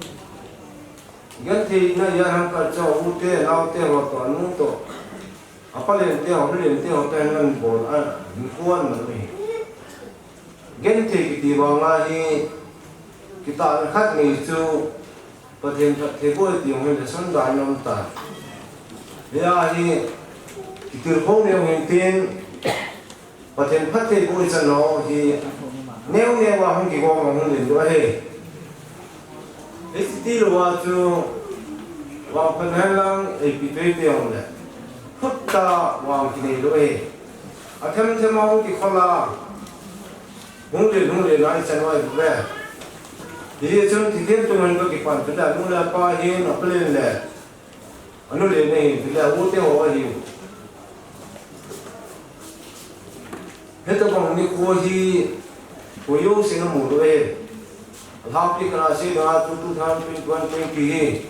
Gentheina jal ham khat chu, u te, nao te ho toh, anu toh. Apa lente ho, nu lente ho toh, hen lang bol, a, nikho ana mang ahi. Genthei kiti vang a hi, kitahna khat nei chu, Pathen phatthei bou ti jong hi lesson dan in aum tai. Hia hi, kitilkhou nei jong hin tin, Pathen phatthei bou i chan ho hi, neo neo a hung kigong a hung len diu ahi. Hiche tilou a chu, vangphat hen lang, ipi tui ti jong le, phut a vang kinei lou ahi. Athem them a hung kikhol a, Hung len, hung len a i chan uva i ve. Hijeh chun Pathen tungin ka kipan chu le, anu le apa hin, apa len le, anu len ahin, chu le, u te ho ahi. Hitobang nikho hi, koi jouse na mu lou ahi. Alhangpi khat a sei dinga chu two thousand twenty-one twenty hi.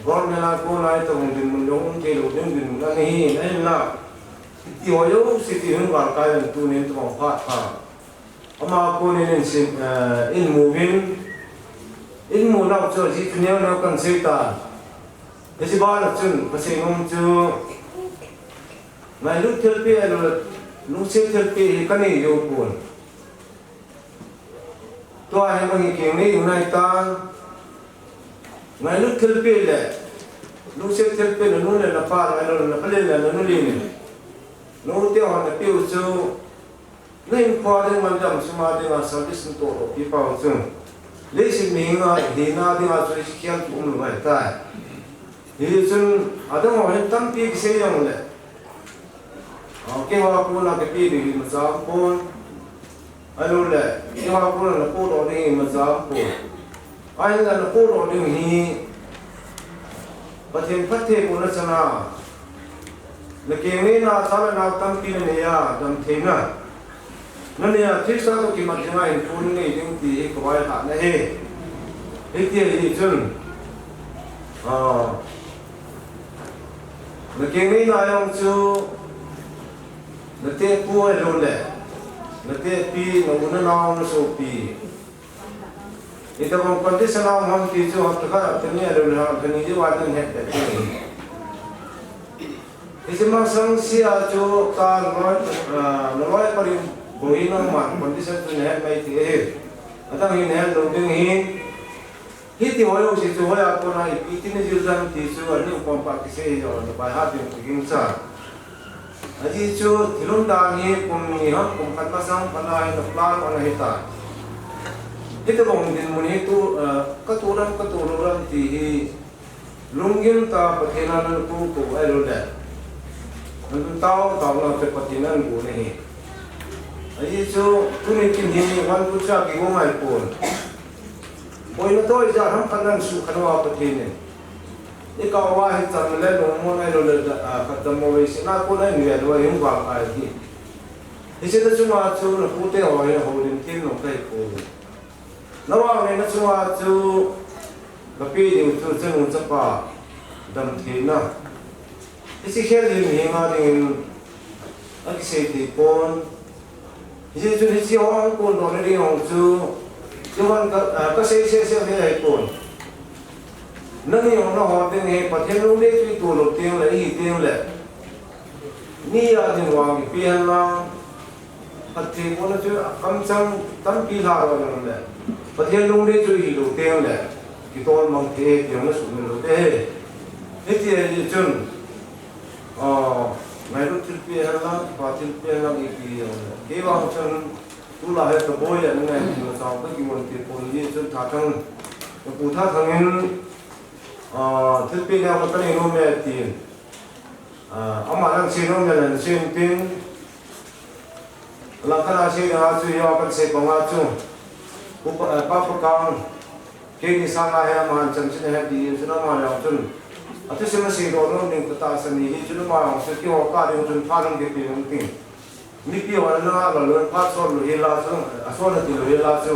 Government a kona hitobang dinmun jong um thei lou ding dinmun ahi, ahinla. Hiti ho jouse ti hung gal kai jong tunin tobang phat pha. Ama konin in sim, eh, in mu vin, in mu nau chu ajeh chu neo neo kan sei ta. Hiche ban a chun ka sei nom chu, ngailut thilpeh le lungset thilpeh hi ka nei jou pon. Tua hi bang hi keng nei u nai ta. Ngailut thilpeh le lungset thilpeh, na nu le na pa, na nu le na pa le na nu le ni. Nu te ho na peh u chu Na hinkho a ding, na dam sung a ding a service na toh lou pi pau chun, leiset mihem a hina ding a chu i khial tu um lou ahi tai. Hijeh chun adang ho hin tampi kisei jong le, a, keiho a kona ka pe ding hi imacha um pon. Ahilou le, keiho a kona na podoh ding hi imacha um pon. Ahinla na podoh ding hi Pathen phattheibohna chan a Na keng neina cha le nao tampi na nei a, damtheina na nei a, Christa toh kimat dinga hinkho nei ding ti hi ka vaihahna ahi. Hiti ahi chun, ah, na keng neina jong chu na tehpu ahilouleh na tehpi, na u na nao, na sopi, itobang condition a um ham ti chu hapta khat, hapta ni ahilouleh hapta ni diu a nahet bep ding ahi. Hiche masang sea chu ka loi, ah, na loi pa ding bou hi nangma condition chu nahet mai thei ahi. Adang hi nahet lou ding ahi. Hiti ho jouse chu hoiya kona ipi tin ajil ding ham ti chu ani upam pa kisei hi jong na baihat ding kigingcha. Ajeh chu thil umdan hi kum ni ham kum khat masang khat a hin na plan ana hitai. Hitobang dinmun hi tu, ah, ka tu ding ham ka tu lou ding ham ti hi lunggim tah a Pathen a na kou kou ahilouleh na tao tao na chu Pathen a na gon ahi. Ajeh chu tuni kin hi one two three a kigo ngai pon. Boina toh ijat ham khat na suhkhah uva Pathen in i kah uva hi cham le lungmon ahilouleh, ah, khat cham mo vei sina kona in ve lou a hung vang kai hi. Hiche na chunga chu na pute ho hi houlim thei nom kahi poi. Na vang le na chunga chu ka pe diu chu chanu chapa damtheina. Hiche khel hi mihem a dingin akisei thei pon. Hiche chun hiche ho hung kondoh na ding hung chu, chuban ka, ah, ka sei sese ve ahi pon. Nangni hung na hon ding hi Pathen lungdei chu i tolop ding le, i hi ding le. Mi a ding vang ipi hen lang. Pathen kona chu kamchang tampi lha lou jong le, Pathen lungdei chu i hi lou teng le, kitol mang thei ti jong na sumil lou te. Hiti ahi chun, ah, ngailut thilpeh hen lang, kipa thilpeh hen lang ipi jong le. Kei vang chun, tulai hi ka boi a na ngai ti ma chang ka kigon te pon, hijeh chun Thathang, ka pu Thathang in, ah, thilpeh neo ka nei nom e tin. Ah, ama lang sei nom le lang sei intin. Lang khat a sei ding a chu hiya kan sei pang a chu. Pu Pa, eh, Pa Pakang, kei ni sang a hi ama chan chin a het ding chun ama jong chun. A thusim a seidoh nom ding ka tahsan ahi chun ama jong chu keiho kah ding chun phat hung kipe intin. Mipi ho na la loi phat sol lou hi la chu, a sol na ti lou hi la chu.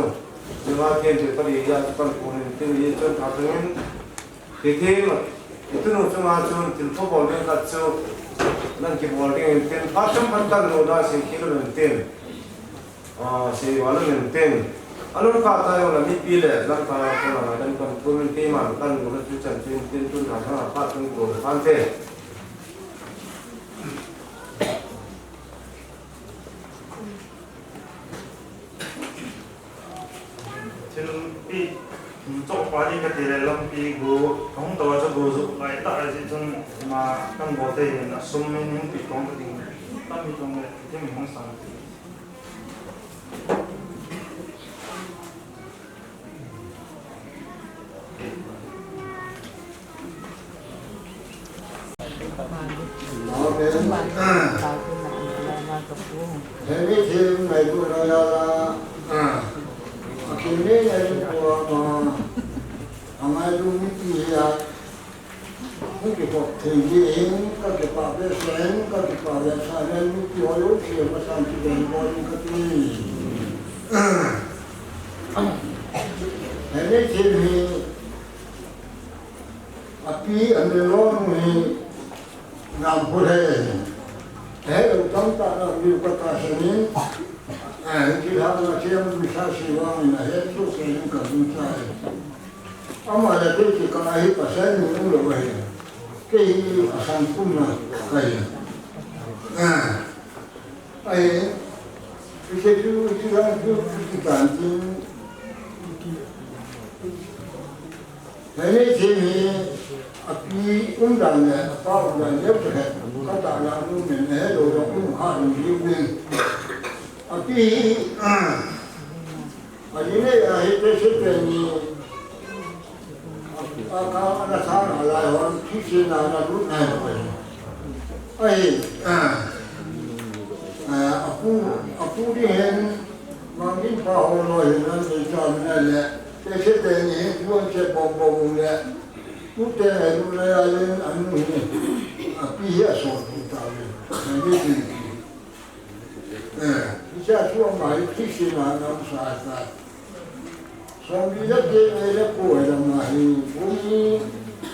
Ni ma ken te pa ri ya chu pan ko ni tin hi chun Thathang in. Hitin, i tunu chunga chun thilpha bol ding khat chu, nang kibol ding intin, phat chomkhat kan lou da sei khel intin. Ah, sei val intin. Alung kah tah jong le mipi le, lang kah tah jong le kan kon thum in keiman kan lou na chu chan chu intin tun na thang a phat chun ko kan te. Thilpi, um, chawhpa ding ka ti le lampi go, ka hung tawh a chu go zuk lai ta a si chun ma kan go te hin a sum min hin pi kong ka ding tam hi tong le, thim hung sang ti. Amen. Hemi thim ngai bu na ya la. Akim ni ngai bu ma. Angai lu mi ti ya. Hung kipah thei ding, ka kipah behseh, ka kipah behseh, nen mipi ho jouse masang kibeng bol in kati. Hemi thim hi, api, amilou nu hi, nam pu he. He, u tam ta na, u ka ta se ni. Eh, ki ha na, ki am du sa si wa, na he, tu se ni ka du sa. Ama le kei kikah a hi pasal ni umlou ahi. Kei hi asangpum na kahi. Ah. Ahi. Hiche chu, hiche lang chu, hiche dan chu. Hemi thim hi, api umdan le, apa umdan le, katah la nu men he lo lo um kha ni ni. Api hi, ah. Ajinei a hi te se te ni, a ka ana sa na lai hon, thi se na na lut nai lo. Ahi, a, a, apu, apu ding hen, mangin pa ho lo hin an nei cha mi na le, te se te ni, buan che bom bom le, tu te ngai lut nai a len an nu hi, api hi a so tu ta le. Ni ti. Eh, hiche chu ama hi Christian a nang sa ta. Somli le get le ko a dam a hi, Bhumi,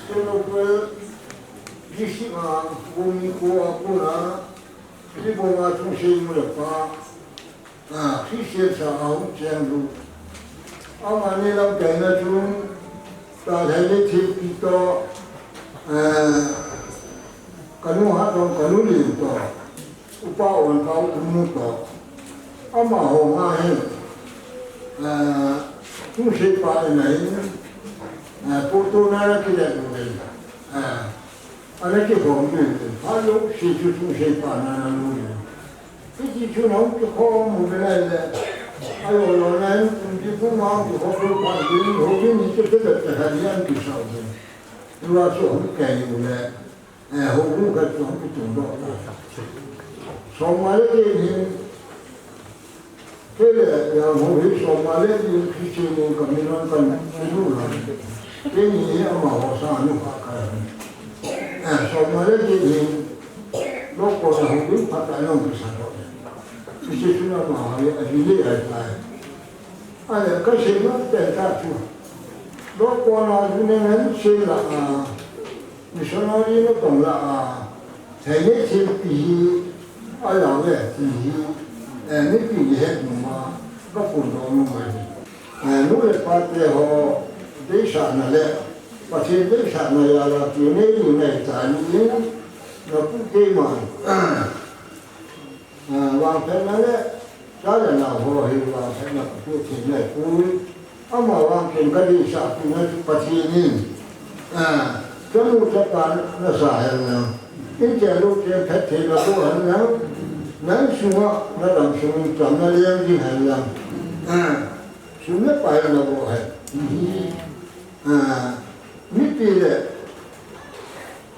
Tengnoupal, District a, Bhumi ko a kona, Phibong a chungchang mu le pa, a, Christian sa a hung cheng u. Amani lamkaina chun, Talhai le Thilpi toh, eh, kanu Hatong, kanu Lin toh, Upa Onpao, kanu toh. Amaho nga hi, eh, chungchang pa in ahi, eh, photo na na kile u le. Eh, Ana kihom uvin, phat jouse chu chungchang pa na na lu uvin. Hiti chun ahung kikhom uve lai le, alolona in, kum ti kum a hung kikhom u phat uvin, houbung ni chu tebet te khat ni an kisah uvin. Tua chu ahung kai u le, eh, houbung khat chu ahung kitung doh ta. Somnga le get hin, Kei le, Yang Ho hi somnga le get in Christian in ka min hon kan, kan lu la. Keini hi amaho sang a nu kha ka hi. Eh, somnga le get in, lou kona hung ding phat a nung kisa doh. Christian amaho hi, a hi le a tai. Ale, ka sei nom pen ta chu. Lou kona ju ne ngan sei la a. Missionary natong lah a, Chinese thilpi hi, a lah le, ti hi, eh, mipi ni het nom a, ka phondoh nom ahi. Eh, nu le pa te ho, deisahna le, Pathen deisahna jal a, ti nei ni nei ta ni, na pu keiman. Ah, vangphatna le, cha le nao ho hi vangphatna ka pe thei nai poi. Ama vang ken ka deisah pi na chu Pathen in. Ah, chanu chapa na sa hen lang. In chen lou chen phattheina boh hen lang. Na insunga, na damsung in chamna leng ding hen lang. Ah, sum le pai na boh hen. Hi. Ah, mipi le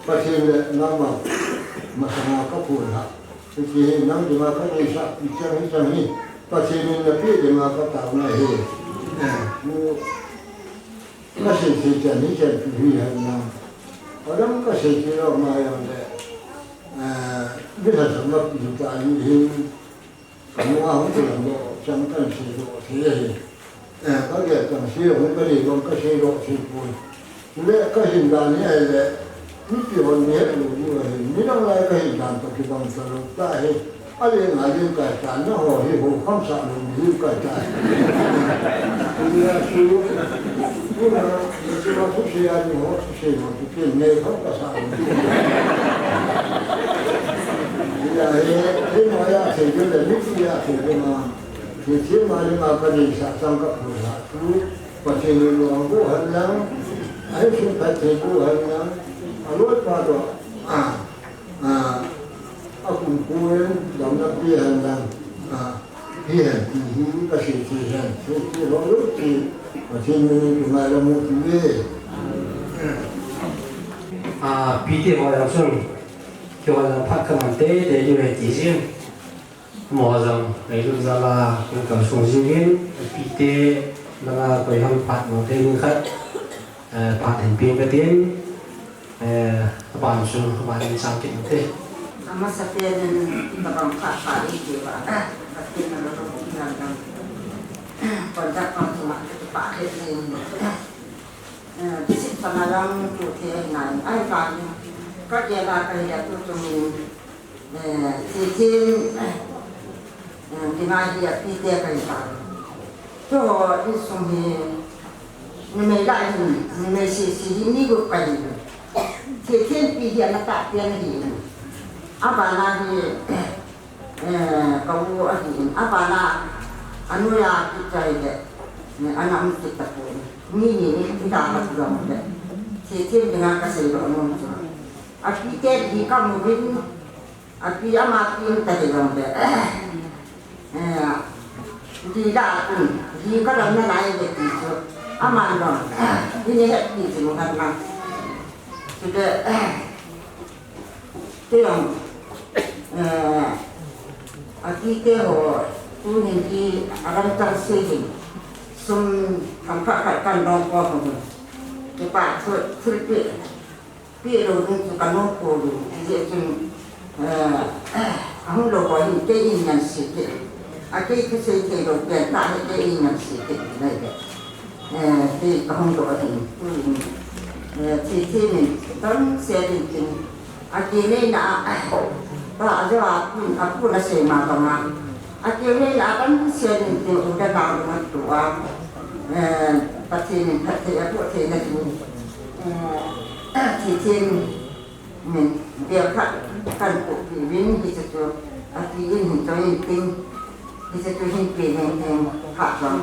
Pathen le nangma masanga ka phondoh. Hiti hi nang dinga ka deisah pi chang hi chang hi. Pathen in na pe dinga ka taona ahi. Eh, nu, ka sei sei chan hi chan pi hi hen lang. Adam ka sei sei lou ma jong le. Eh, mi sa sa ma pi ta ni hi. Ka nunga hung kilam doh, chang kan seidoh thei ahi. Eh, ka gel chang sei hung ka nei bang ka seidoh thei poi. Chule ka hin dan hi ahile, mipi hon mi het lou diu ahi. Midang lai ka hin dan toh kibang talou ta ahi. Alen alen kai ta, nangho hi ho kham sah lou mi hi kai ta. Tia chu, tuna, tia chu sei a ni ho, sei ho. Ken nei kham ka sa. Ya he, he ma ya thei ding le, mipi ya thei ding a. Thilse ma le ma ka deisah chang ka phondoh chu. Pathen in lung boh hen lang. Ahi sum phatthei boh hen lang. Aloi pa toh. Ah, ah, akum kum in damna pe hen lang. Ah. Hi hen, hi, hi, ka sei thei hen, sei thei lou lou thei, Pathen min in kingai la mu thei ve. A, pi te ho jong chun, keiho jong phat ka man teitei diu ahi ti jin. Amaho jong, ngailut jal a, kum kal sung jing in, pi te, langa koi ham phat mu thei ding khat. Eh, phat hin peng katin, eh, aban chu, aban in chang kit ute. Amasa pen in, tabang phat phat in ti ba, Pathen na lolhin lang. Kon tak pang tu ma, phat hin. Eh, bisit pa na lang tu te nai, ai pa ni. Ka ke la ka ya tu tu ni. Eh, Thilthem, eh, dinga hi apite kahi tai. Keiho insung hi, numei lah hin, numei sese hi mi gup kahi. Thilthem pi hi ana tahpi ana hi. Abana hi, eh, ka u ahi. Abana, anoiya kit kahi le, eh, ana um kit tapoi. Mi ni ni, ni da ka tu dong le. Thilthem dinga kasei lou nom chu. Apite hi kamu hin, Api ama pi in ta hi jong le. Eh, di da kun, di ka dam na nai le ti chu. Ama jong, di ne het ti chu han na. Chu le, ti jong, eh, apite ho, tunin ti, aram tang se hin. Sum, kam khat khat kan dong ko ho. Ti pa chu, thil pi. Pi lou ding chu ka nom pou lou, hijeh chun, Eh, ahung lou ho hi kei in ngan si kit. A kei thusei thei lou pen tah hi kei in ngan si kit nei ve. Eh, kei kahung lou ahin tu in. Eh, thi thi min dam se din tin. A kei nei na a, ta a jo a pun, a pun a sei ma bang a. A kei nei na a dam se din tin u da na lu ma tu a. Eh, Pathen in phatthei a boh thei na din. Eh, thi thi min Min, bel khat kan kuhpeh uvin, hiche chu, api in hin choi in tin, hiche chu hin pe leng leng phat jong,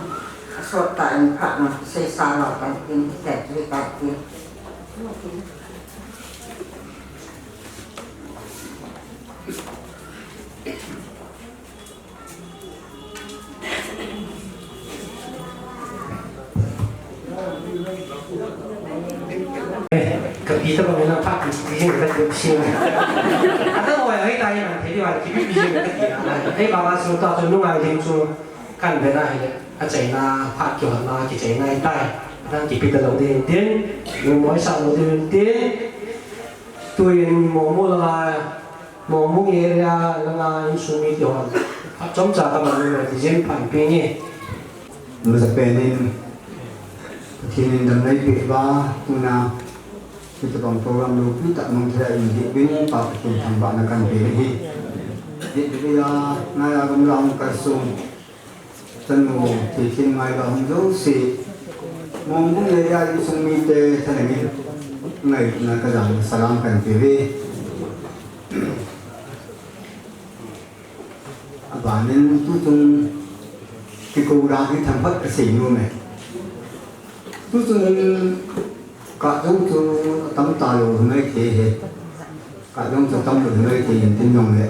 asot tah in phat jong, seisa lou tan tin, hiche chu hitan tin. Eh, kapi tabang ina phat ti jing ka ti sing. Ata oi ai tai na thei wa kipi pi jing ka ti na. Ei ba ba su ta chu nungai ding chu kan be na hi le. Achaina phat kihonna kichaina i tai. Adang kipi talou ding tin. Numei sa lou ding tin. Tuin momo la Mongbung area langa insung mite hon. Phat chomcha kaman nung le, ti jeng phan pe nge. Masapen in, Pathen in damna eipeh uva, tuna, hitabang program loupi tah mang thei a eihil uvin, Pa Pathen thangvahna kahin pe ahi. Hiti a, nai a gamla hung kalsong. Chanu, Thithin, Ngailua hung jouse. Mongbung area insung mite thalheng in ngailutna kajan salam kahin pe uve. Abanin tuchung kikou dan hi themkhat kasei nom e. Tuchung in kah jong chu atam talou hi maithei e. Kah jong chu atam lou hi maithei e, tin jong le.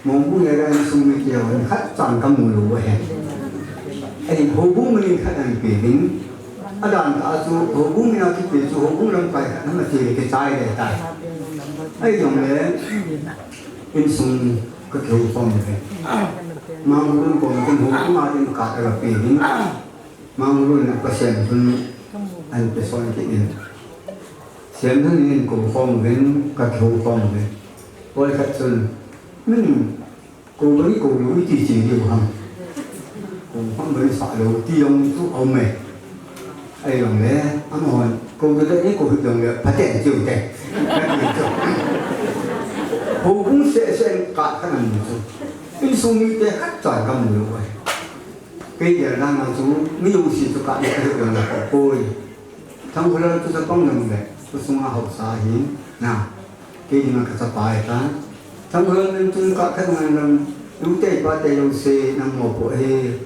Mongbung area insung mite hon khat chan kamu lou ahi. Ahin houbung min khat ahin pe ding. Adan tah a chu houbung min a kipe chu houbung lamkai khat ham ache le kichai le tai. Ahi jong le insung kakihou khom uve. Manglu kom tin houbung a tin kah a kape ding. Manglu in a Pasian chun ahin pe son kit in. Siam chun in kou khom uvin, kakihou khom uve. Poi khat chun, min, kou bang kou lou iti chi diu ham. Kou khom bang sa lou ti jong chu aum e. Ahi jong le, amahon, kou de de ni kou hit jong le, phaten chiu te. Houbung seh seh kah kamu chu. Insung mite khat chan kamu lou e. Kei gel dan a chu, mi jouse chu kah le kahit lou na poi. Thangkholal chu chapang jong le, khosunga haosa ahin, na. Kei dinga kachapa ahitan. Thangkholal min chun kah khat ngan lam, nute pate jouse, nang mopo ahi,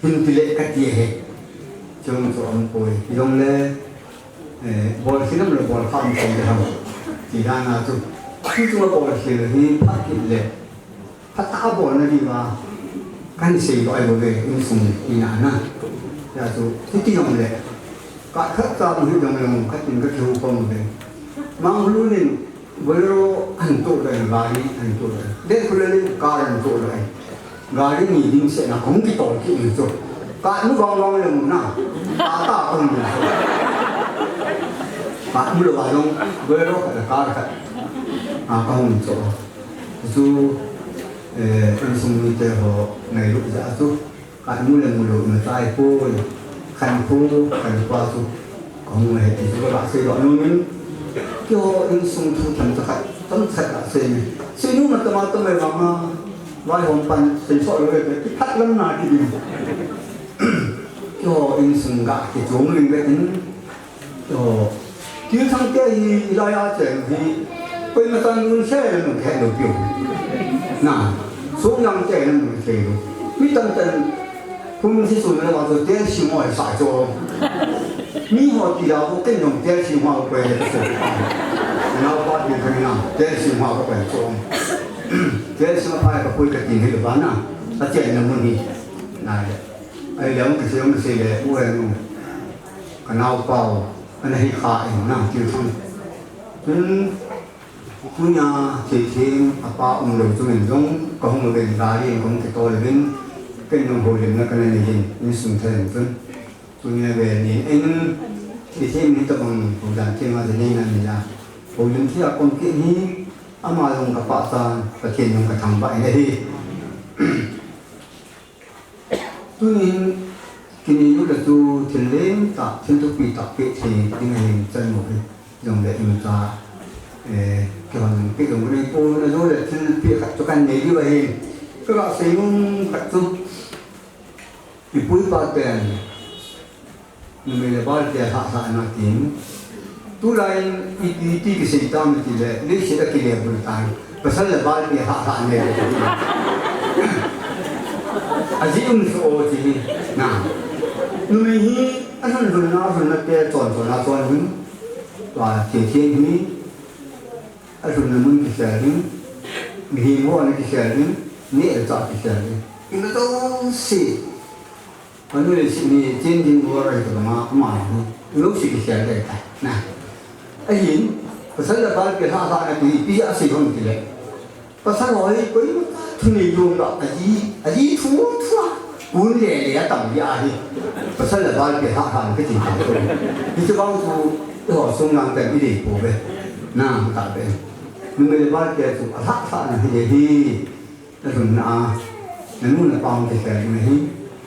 hin ti le kati ahi. Chong chu aum poi. Jong le, eh, bol khel am le bol kha um thei le ham. Ti dan a chu. Chu chu bol khel hi phat kit le. Phatah a bolna diuva, kahin sei loi bouve, insung ina na. Hijeh chun, hiti jong le, kah khat cha hung hi jong le, khat in kakihou khom uve. Manglu in, Bolero ahin toh loi, gari ahin toh loi. Denkhu le le, car ahin toh loi. Gari ni ding seh na, kahung kitol kit in chu. Kah nu vang vang le mu na. Kah ta kahung mu chu. Kah nu le vang jong, Bolero khat le car khat. A kahung chu. Chu, eh, insung mite ho ngailut jeh a chu, kah mu le mu lou na tai poi, khankho, khankho chu, kahung le hiti chu kasei doh nom in, keiho insung thu themcha khat, themcha khat kasei in. Sei nom na tama tama vang a, vaihom pan, sei so lou le, kiphat lam na kiding. Keiho insung ga kichom ling ve in, Aw, Thilthang te hi, hilai a cheng hi, koima chan nun se le nun khe lou piu. Na, Songjang te le nun khe lou. Mi tamtah in, kum si sun le wa chu tel si mo sa chu. Mi ho ti la ko ken jong tel si mo ko le chu. Na pa ti thang na, tel si mo ko le chu. Tel si mo pa ka pui ka tin hi ba na. A chen na mun hi. Na le. Ai le ong ka se ong ka se le, u he nu. Ka naopa u, ana hi kha in na, Thilthang. Tun, tunia, Thilthing, apa umlou chungin jong, kahung uvin, gari in kahung kitol uvin, ken jong houlimna kana nei in, insung thei in tun. Tunia ve ni in, Thilthing ni tabang, houdan thei ma, nei na ni la. Houlim thei a kom kit ni, Ama jong kapachat, Pathen jong kathangvah in ahi. Tunin, kinei u le chu thil lentah, thil thupi tah peh thei ding ahin chan u hi. Jongle imacha, eh, kihon peh jong kanei pon, ajou le thil peh khat chu kanei diu ahin. Kaga sei nom khat chu, ipu ipa ten numei le balpi alhahsah na tin. Tulai in i, iti kisei tam itile, leiset a kile bul tan. Pasal le balpi alhahsah ne. Ajeh um soh o ti hi. Na. Numei hi, alhun lhunna, alhunna te chon chon a chon hin. Tua thil thil hi. Alhunna mun kisel ding. Mihem ho ana kisel ding. Neh le chah kisel ding. Ima jouse. Kanu le sini chen ding war ai to ma ma ni. Lo si kisel ding tai. Na. Ahin, pasal le balpi alhahsah na ti ipi asei ham tile. Pasal ho hi koima thunei lom ga aji, aji thu thu a. Kun le le atam dia hi. Pasal le balpi alhahsah na kiti ta. Hiche bang chu, ho sung lang ten idei pouve. Na, ta ve. Numei le balpi chu alhahsah na hi le hi. Na lhunna a, na nu na pa hung kisel ding ahi.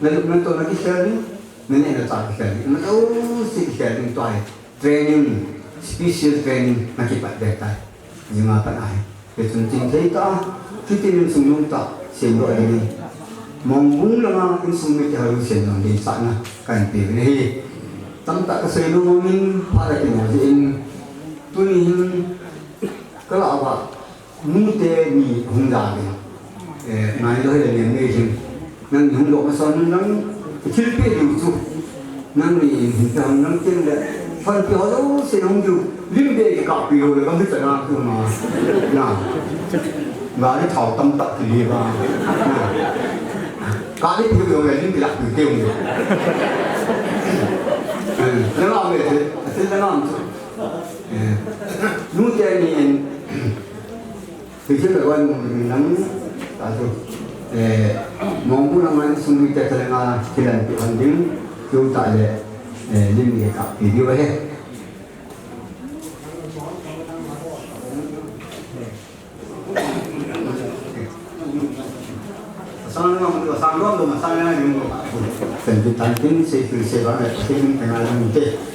Na lupna toh na kisel ding, na neh na chah kisel ding. Na jouse kisel ding tua hi. Training, special training na kipat ding tai. Jing a pat ahi. Hichun chingthei tah, hitin insung nom tah, semdoh ding ahi. Mongbung langa insung mite ho jong semdoh ding sahna kahin pe u ahi. Tamtah kasei nom in, phat akimo jeh in. Tuni hin, kalah uva, nute ni hung ja ve. Eh, ngai lou hile nem nei hin. Nang hung lou ma son nang thil pe diu chu. Nang ni hin ta nang chen le. Fan pe ho lou se hung diu. Lim be ki ka pi lou le kam bi ta na tu ma. Na. Gari thao tamtah kile ba. Na. Gari pi lou le lim ki la pi te hung. Eh, na la me te. Te na ma. Eh, nute ni en. Hiche le wan mun nang, ta chu, eh, Mongbung langa insung mite thalhenga kilan pi hon ding, chu tah le, eh, lim nge kap pi diu ahi. Sang lama, sang lama, sang lama, sang lama. Thank you, thank you, sei, sei, sei, ba, sei, sei, sei,